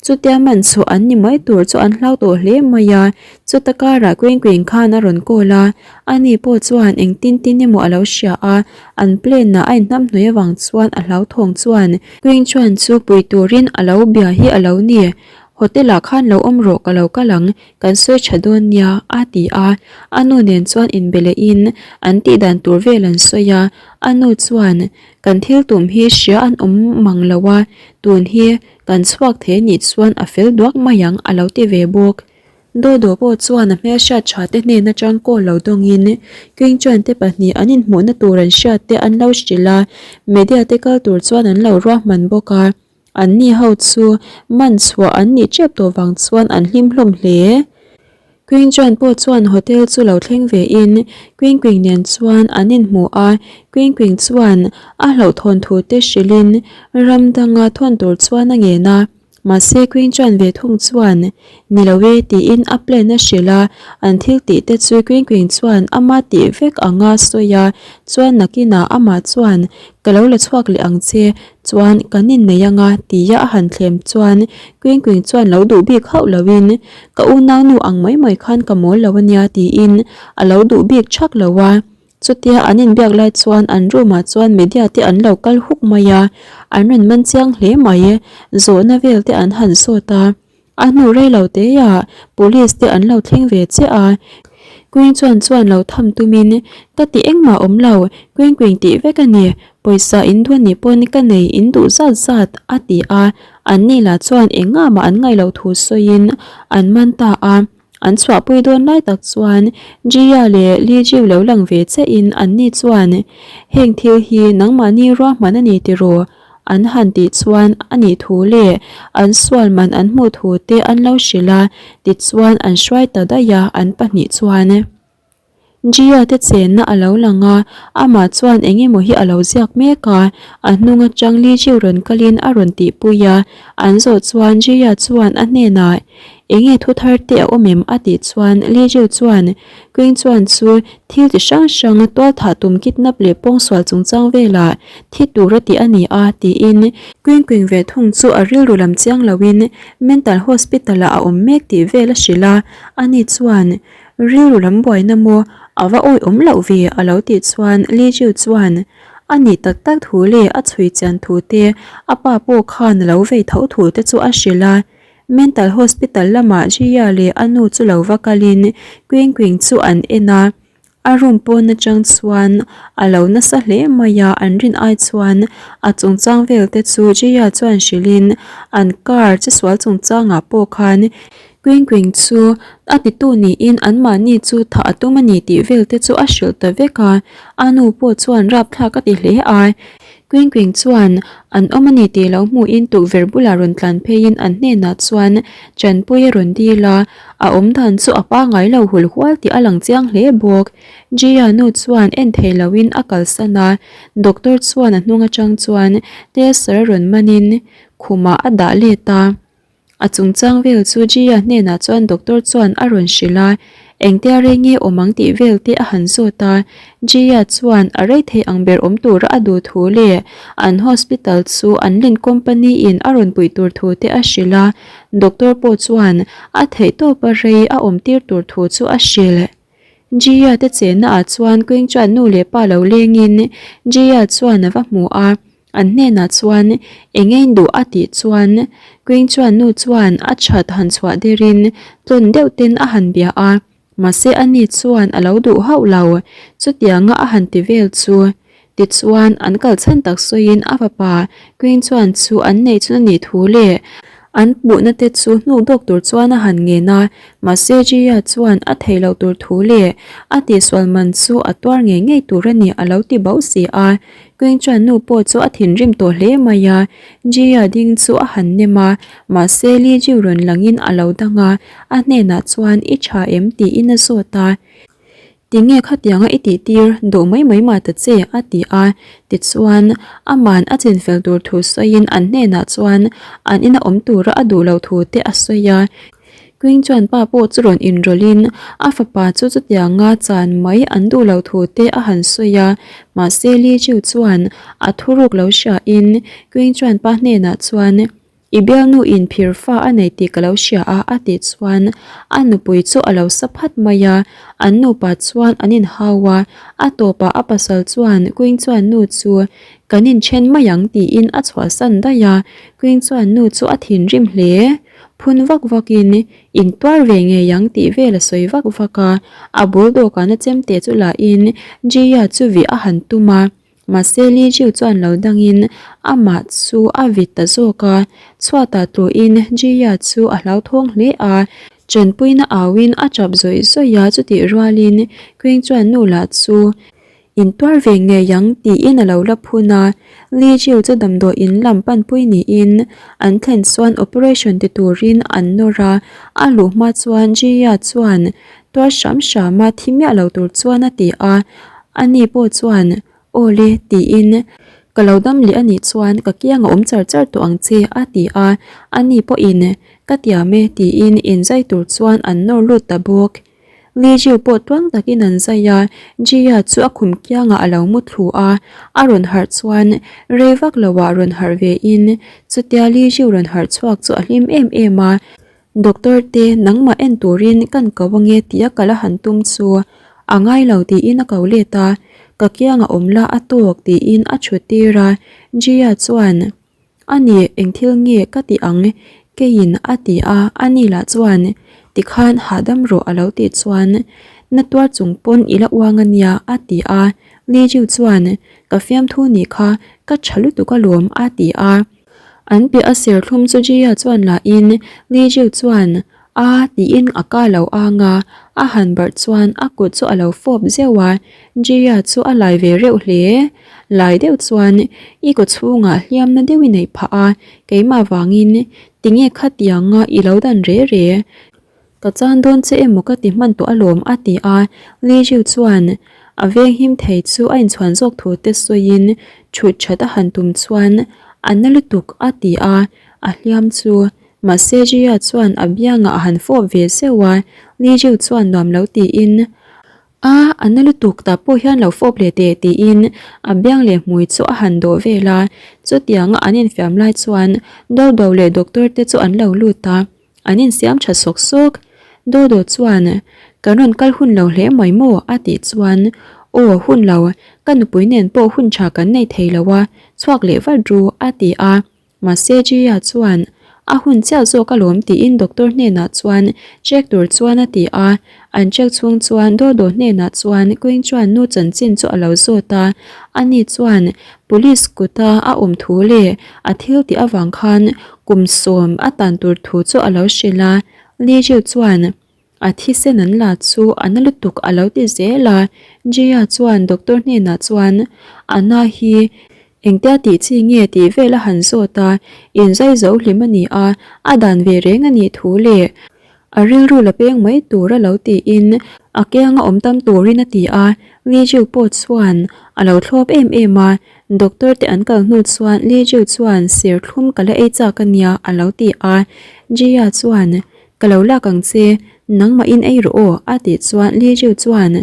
chutia man chhuah an ni mai tur chu an hlau tawh hle mai a. Chuta karah Queen Queen khan a rawn call a, ani pawh chuan engtin tin emaw a lo hria a, an plane ah a inhnamhnawih avang chuan a hlauthawng chuan Queen chuan chu pui turin a lo bia hi a lo ni. Hotel ah khan lo awm rawh ka lo kal ang Kan sawi tha dawn nia, a ti a. A nu nen chuan inbe lehin an tih dan tur vel an sawi a. A nu chuan, Kan thil tum hi hria an awm mang lo a, tun hi kan chhuak thei anih chuan a fel duak mai ang, a lo ti ve bawk. Dodo pawh chuan a hmelhriat tha te hnen atang call lo dawngin King chuan te pahnih an inhmuhna tur an hriat te an lo hrilh a, media te kal tur chuan an lo ruahman bawk a. An ni ho chu man chhuah an nih tep tawh vang chuan an hlim hlawm hle. Queen John pawh chuan hotel chu lo thleng ve in Queen Queen nen chuan an inhmu a, Queen Queen chuan a hlauhthawn thu te hrilh in ram danga thawn tur chuan a ngen a. Mahse Queen John ve thung chuan ni lo e tiin a plan a hrilh a, an thil tih te chu Queen Queen chuan ama tih vek anga sawi a, chuan nakinah amah chuan ka lo la chhuak leh ang che Chuan kan innei anga tia a han thlem chuan Queen Queen chuan lo duh bik hauh loin ka unaunu ang mai mai khan ka mawl lo ania tiin a lo duh bik thak lo a. Chutia an inbiak lai chuan an room ah chuan media te an lo kal huk mai a, an rawn man chiang hle mai. Zawhna vel te an han zawt a. A hnu rei lo teah police te an lo thleng ve chiah a, Queen chuan chuan lo tham tumin ka ti engmah awm lo, Queen Queen tih vek a ni, pawisa in duh anih pawn ka nei in duh zat zat a ti a, an ni lah chuan engah mah an ngaih loh thu sawiin an man ta a, an chhuahpui dawn lai tak chuan Jia leh Li Jiu lo lang ve chiahin an ni chuan heng thil hi nangmahni ruahman a ni tiraw? An han tih chuan a nih thu leh an sual man an hmuh thu te an lo hrilh a, tichuan an hruai ta daih a an pahnih chuan. Gia te chenna a lo lang a, amah chuan eng emaw hi a lo ziak mek a, a hnung atang Li Jiu rawn kalin a rawn tihpui a, an zawh chuan Gia chuan a hnenah Eng nge thu thar te a awm em? a tih chuan Li Jiu chuan Queen chuan chu thil ti hrang hrang tual thah tum kidnap leh pawngsual chungchang velah thi tur a tih a ni a tiin Queen Queen ve thung chu a rilru lam chiang loin mental hospital ah a awm mek tih vel a hrilh a, ani chuan Rilru lam buaina maw a va awihawm loh ve a lo tih chuan Li Jiu chuan a nih tak tak thu leh a chhui chian thu te a pa pawh khan a lo vei tho thu te chu a hrilh a. Mental hospital lamah Jia leh a nu chu lo va kalin Queen Queen chu an en a. A room pawn atang chuan a lo nasa hle mai a, an rin ai chuan a chungchang vel te chu Jia chuan hrilhin an car chesual chungchangah pawh khan Queen Queen chu a titu niin anmahni chu thah a tum a ni tih vel te chu a hrilh ta vek a, a nu pawh chuan rapthlak a ti hle a. Queen Queen chuan an awm a ni tih lo hmuhin tukverh bulah rawn tlan pheiin an hnenah chuan Chanpui a rawn dil a, a awm dan chu a pangai lo hul hual tih a lang chiang hle bawk. Jia nu chuan en thei loin a kalsan a, doctor chuan a hnung atang chuan tester a rawn manin khumah a dah let a. A chungchang vel chu Jia hnenah chuan doctor chuan a rawn hrilh a, engtia rei nge awm ang tih vel te a han zawt a, Jia chuan a rei thei ang ber awm tura a duh thu leh an hospital chu an len company in a rawn puih tur thu te a hrilh a, doctor pawh chuan a theih tawpa rei a awm tir tur thu chu a hrilh. Jia te chenna ah chuan Queen chuan nu leh pa lo lengin Jia chuan a va hmu a. An hnenah chuan eng nge duh a tih chuan Queen chuan nu chuan a that han chhuah derin tlawn deuh ten a han bia a, mahse ani chuan a lo duh hauh lo, chutianga a han ti vel chu. Tichuan an kal chhan tak sawiin a fapa Queen chuan chu an neih chun a nih thu leh an puhna te chu hnuk dawk tur chuan a han ngen a, mahse Jia chuan a theih loh tur thu leh a tihsual man chu a tuar ngei ngei tur a ni a lo ti bauh si a. Queen chuan nu pawh chu a thinrim tawh hle mai a, Jia ding chu a han nem a, mahse Li Jiu rawn langin a lo dang a, a hnenah chuan i tha em tiin a zawt a, Tinge khatianga i tih tir duh mai mai mah ta che a ti a, tichuan aman a chinfel tur thu sawiin an hnenah chuan an ina awm tura a duh loh thu te a sawi a. Queen chuan pa pawh chu rawn inrawlhin a fapa chu chutianga chan mai an duh loh thu te a han sawi a, mahse Li Jiu chuan a thuruk lo hriain Queen chuan pa hnenah chuan I bialnu in phir fa a nei tih ka lo hria a a tih chuan a nupui chu a lo sa phat mai a, an nupa chuan an inhau a, a tawpah a pasal chuan Queen chuan nu chu kan inthen mai ang tiin a chhuahsan daih a, Queen chuan nu chu a thinrim hle. Phun vak vakin, In tuar ve ngei ang tih vel a sawi vak vak a, a bul dawhkana chemte chu lahin Jia chu vih a han tum a, mahse Li Jiu chuan lo dangin amah chu a vit ta zawk a, chhuatah tluin Jia chu a hlauthawng hle a, chenpuina auin a chap zawih zawih a, chutih rualin Queen chuan nu lah chu In tuar ve ngei ang tiin a lo la phun a, Li Jiu chu damdawi in lam panpui niin an thlen chuan operation ti turin an nawr a, a luh hma chuan Jia chuan tuar hram hram a thi miah lo tur chuan a ti a, ani pawh chuan Aw le tiin ka lo dam leh anih chuan ka kiang a awm char char tawh ang che a ti a, ani pawhin ka tiam e tiin inzai tur chuan an nawr lut ta bawk. Li Jiu pawh tuang takin an zai a, Jia chu a khum kiangah a lo mu thlu a, a rawn harh chuan rei vak loah rawn harh ve in chutia Li Jiu rawn harh chhuak chu a hlim em em a, Doctor te nangmah en turin kan ko ange tia kal a han tum chu a ngai lo tiin a ko let a, ka kiangah awm la a tawk tiin a thut tir a, Jia chuan. A ni, eng thil nge ka ti ang? Keiin a ti a, ani lah chuan, Tikhan hahdam rawh a lo tih chuan, Na tuar chung pawn i la uang a nia a ti a, Li Jiu chuan, Ka fiamthu nih kha, ka tha lutuk alawm a ti a. An piah a serthlum chu Jia chuan lahin Li Jiu chuan, A tiin a ka lo ang a, a han barh chuan a kut chu a lo fawp zeuh a, Jia chu a lai ve reuh hle. Lai deuh chuan i kaw chhungah hliamna deuh i neih phah a, keimah vangin tinge khatianga i lo dan re re? Ka chan dawn che emaw ka ti hman tawh alawm a ti a, Li Jiu chuan a venghim thei chu a inchhuan zawk thu te sawiin thut that a han tum chuan a na lutuk a ti a, a hliam chu mahse Jia chuan a biangah a han fawp ve zeuh a, Li Jiu chuan nuam lo tiin A, a na lutuk tah pawh hian lo fawp leh teh tiin a biang leh hmui chu a han dawh vel a, chutianga an infiam lai chuan Dodo leh doctor te chu an lo lut a. An insiam tha sawk sawk. Dodo chuan, Kan rawn kal hun lo hle mai maw? a tih chuan, Aw, hun lo, ka nupui nen pawh hun tha kan nei thei lo a, chhuak leh vat ru, a ti a. Mahse Gia chuan, A hun chiah zawk alawm tiin doctor hnenah chuan check tur chuan a ti a. An check chhung chuan Dodo hnenah chuan Queen chuan nu chanchin chu a lo zawt a, ani chuan Police kuta a awm thu leh a thil tih avang khan kum sawm a tan tur thu chu a lo hrilh a, Li Jiu chuan a thisen an la chu a na lutuk a lo ti zel a, Jia chuan doctor hnenah chuan a na hi engtia tih chi nge tih vel a han zawt a, inzai zo hlim a ni a, a dan ve reng a nih thu leh A rilru la peng mai tur a lo tiin a kianga awm tam turin a ti a, Li Jiu pawh chuan a lo thlawp em em a, doctor te an kal hnu chuan Li Jiu chuan serthlum ka la ei chak a nia a lo ti a, Jia chuan ka lo lak ang che, nangmahin ei rawh aw a tih chuan Li Jiu chuan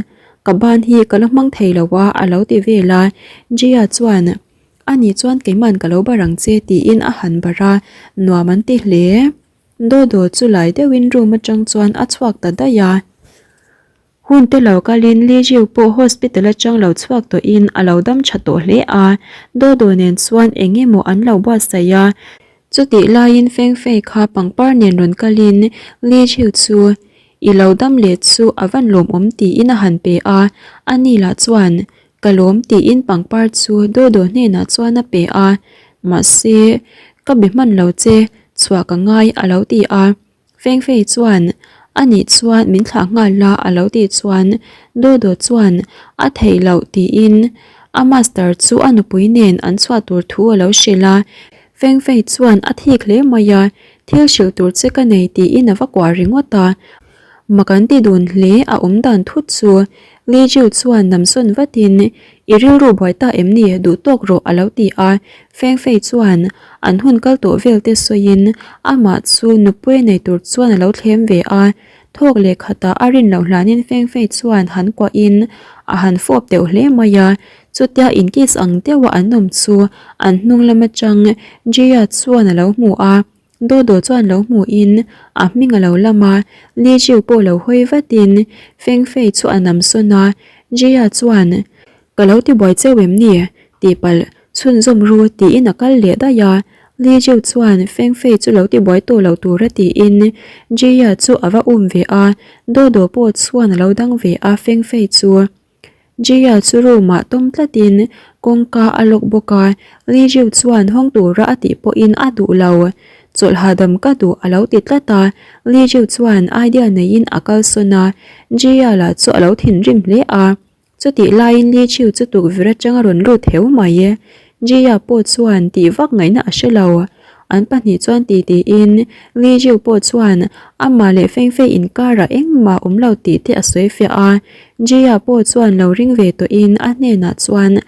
ka ban hi ka la hmang thei lo a a lo ti vel a, Jia chuan ani chuan keiman ka lo bar ang che tiin a han bar a, nuam an ti hle. Dodo chu lai deuhin room atang chuan a chhuak ta daih a. Hun te lo kalin Li Jiu pawh hospital atang lo chhuak tawhin a lo dam tha tawh hle a. Dodo nen chuan eng emaw an lo buatsaih a. Chutih laiin Feng Fei kha pangpar nen rawn kalin Li Jiu chu i lo dam leh chu a van lawmawm tiin a han pe a. Ani lah chuan Ka lawm tiin pangpar chu Dodo hnenah chuan a pe a, mahse ka be hman lo che, chhuah ka ngai a lo ti a. Fengfei chuan a nih chuan min thlah nghal la a lo tih chuan Dodo chuan a theih loh tiin a master chu a nupui nen an chhuah tur thu a lo hrilh a. Fengfei chuan a thik hle mai a, thil hrilh tur che ka nei tiin a va kuah ringawt a. Mak an ti dun hle a awm dan thut chu Li Jiu chuan namsawn vatin I rilru buai ta em ni duh tawk rawh a lo ti a, Feng Fei chuan an hun kal tawh vel te sawiin amah chu nupui nei tur chuan a lo thlem ve a, thawk leh khatah a rin loh hlanin Feng Fei chuan han kuahin a han fawp deuh hle mai a, chutia inkiss ang deuha an awm chu an hnung lam atang Jia chuan a lo hmu a. Dodo chuan lo hmuhin a hming a lo lam a, Li Jiu pawh lo hawi vatin Feng Fei chu a nam sawn a, Jia chuan, Ka lo ti buai cheu em ni? tih palh chhunzawm ru tiin a kal leh daih a, Li Jiu chuan Feng Fei chu lo ti buai tawh lo tura tiin Jia chu a va um ve a, Dodo pawh chuan a lo dang ve a Feng Fei chu. Jia chu room ah tawm tlatin kawngka a lock bawk a, Li Jiu chuan hawng tura a tih pawhin a duh lo. Chawlh hahdam ka duh a lo ti tlat a, Li Jiu chuan idea neiin a kalsawn a, Jia lah chu a lo thinrim hle a. Chutih laiin Li Jiu chu tukverh atang a rawn lut heu mai. Jia pawh chuan tih vak ngaihna a hre lo. An pahnih chuan ti tiin Li Jiu pawh chuan amah leh Feng Fei inkarah engmah awm lo tih te a sawi fiah a. Jia pawh chuan lo ring ve tawhin a hnenah chuan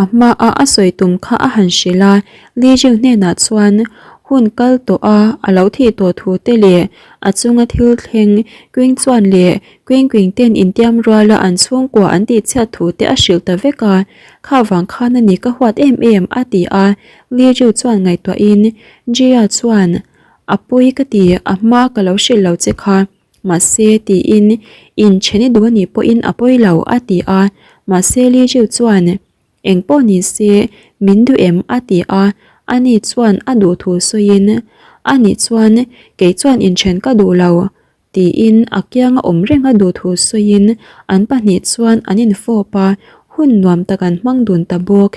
a hmaa a sawi tum kha a han hrilh a. Li Jiu hnenah chuan hun kal tawh a a lo thih tawh thu te leh a chunga thil thleng Queen chuan leh Queen Queen ten intiam ruala an chhungkua an tihchhiat thu te a hrilh ta vek a. Kha vang khan a ni ka huat em em a ti a. Li Jiu chuan ngaihtuahin Jia chuan a pawi ka ti a hma ka lo hrilh lo che kha mahse tiin inchhen i duh a nih pawhin a pawi lo a ti a mahse Li Jiu chuan eng pawh ni se min duh em a ti a ani chuan a duh thu sawiin ani chuan kei chuan inchhen ka duh lo Tiin a kianga awm reng a duh thu sawiin an pahnih chuan an infawp a, hun nuam tak an hmang dun ta bawk.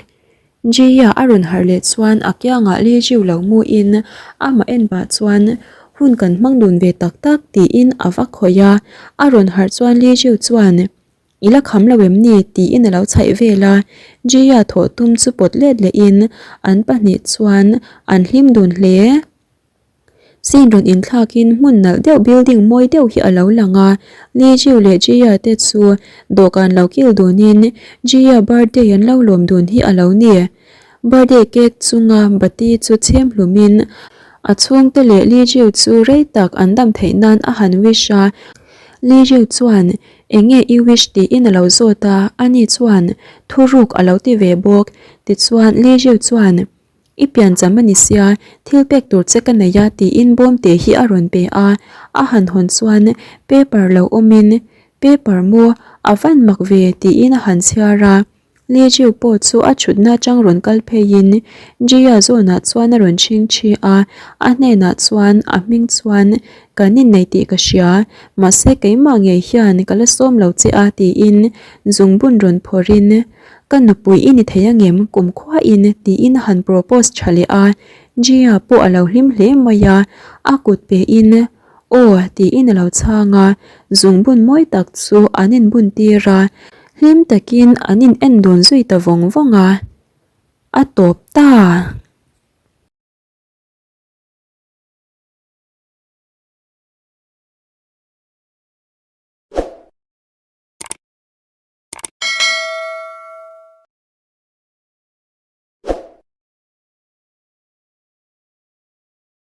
Jia a rawn harh leh chuan a kiangah Li Jiu lo hmuhin amah en pah chuan hun kan hmang dun ve tak tak tiin a va khawih a, a rawn harh chuan Li Jiu chuan. I la kham lo em ni? tiin a lo chhaih vel a. Jia thawh tum chu pawt let lehin an pahnih chuan an hlim dun hle. Scene rawn inthlakin hmun nalh deuh building mawi deuh hi a lo lang a. Li Jiu leh Jia te chu dawhkan lo kil dunin Jia birthday an lo lawm dun hi a lo ni. Birthday cake chunga bati chu chhem hlumin a chhungte leh Li Jiu chu rei tak an dam theih nan a han wish a. Li Jiu chuan Eng nge i wish tiin a lo zawt a, ani chuan thuruk a lo ti ve bawk. Tichuan Li Jiu chuan I piancham a ni sia, thil pek tur che ka nei a tiin bawmte hi a rawn pe a, a han hawn chuan paper lo awmin Paper maw a van mak ve tiin a han chhiar a. Li Jiu pawh chu a thutna atang rawn kal pheiin Jia zawnah chuan a rawn chhing thi a, a hnenah chuan a hming chuan kan innei tih ka hria, mahse keimah ngei hian ka la sawm lo che a tiin zungbun rawn phawrhin ka nupui i ni thei angem kumkhuain tiin a han propose tha leh a, Jia pawh a lo hlim hle mai a, a kut pehin Aw, tiin a lo chhang a, zungbun mawi tak chu an inbun tir a, hlim takin an in en dun zui ta vawng vawng a, a tawp ta.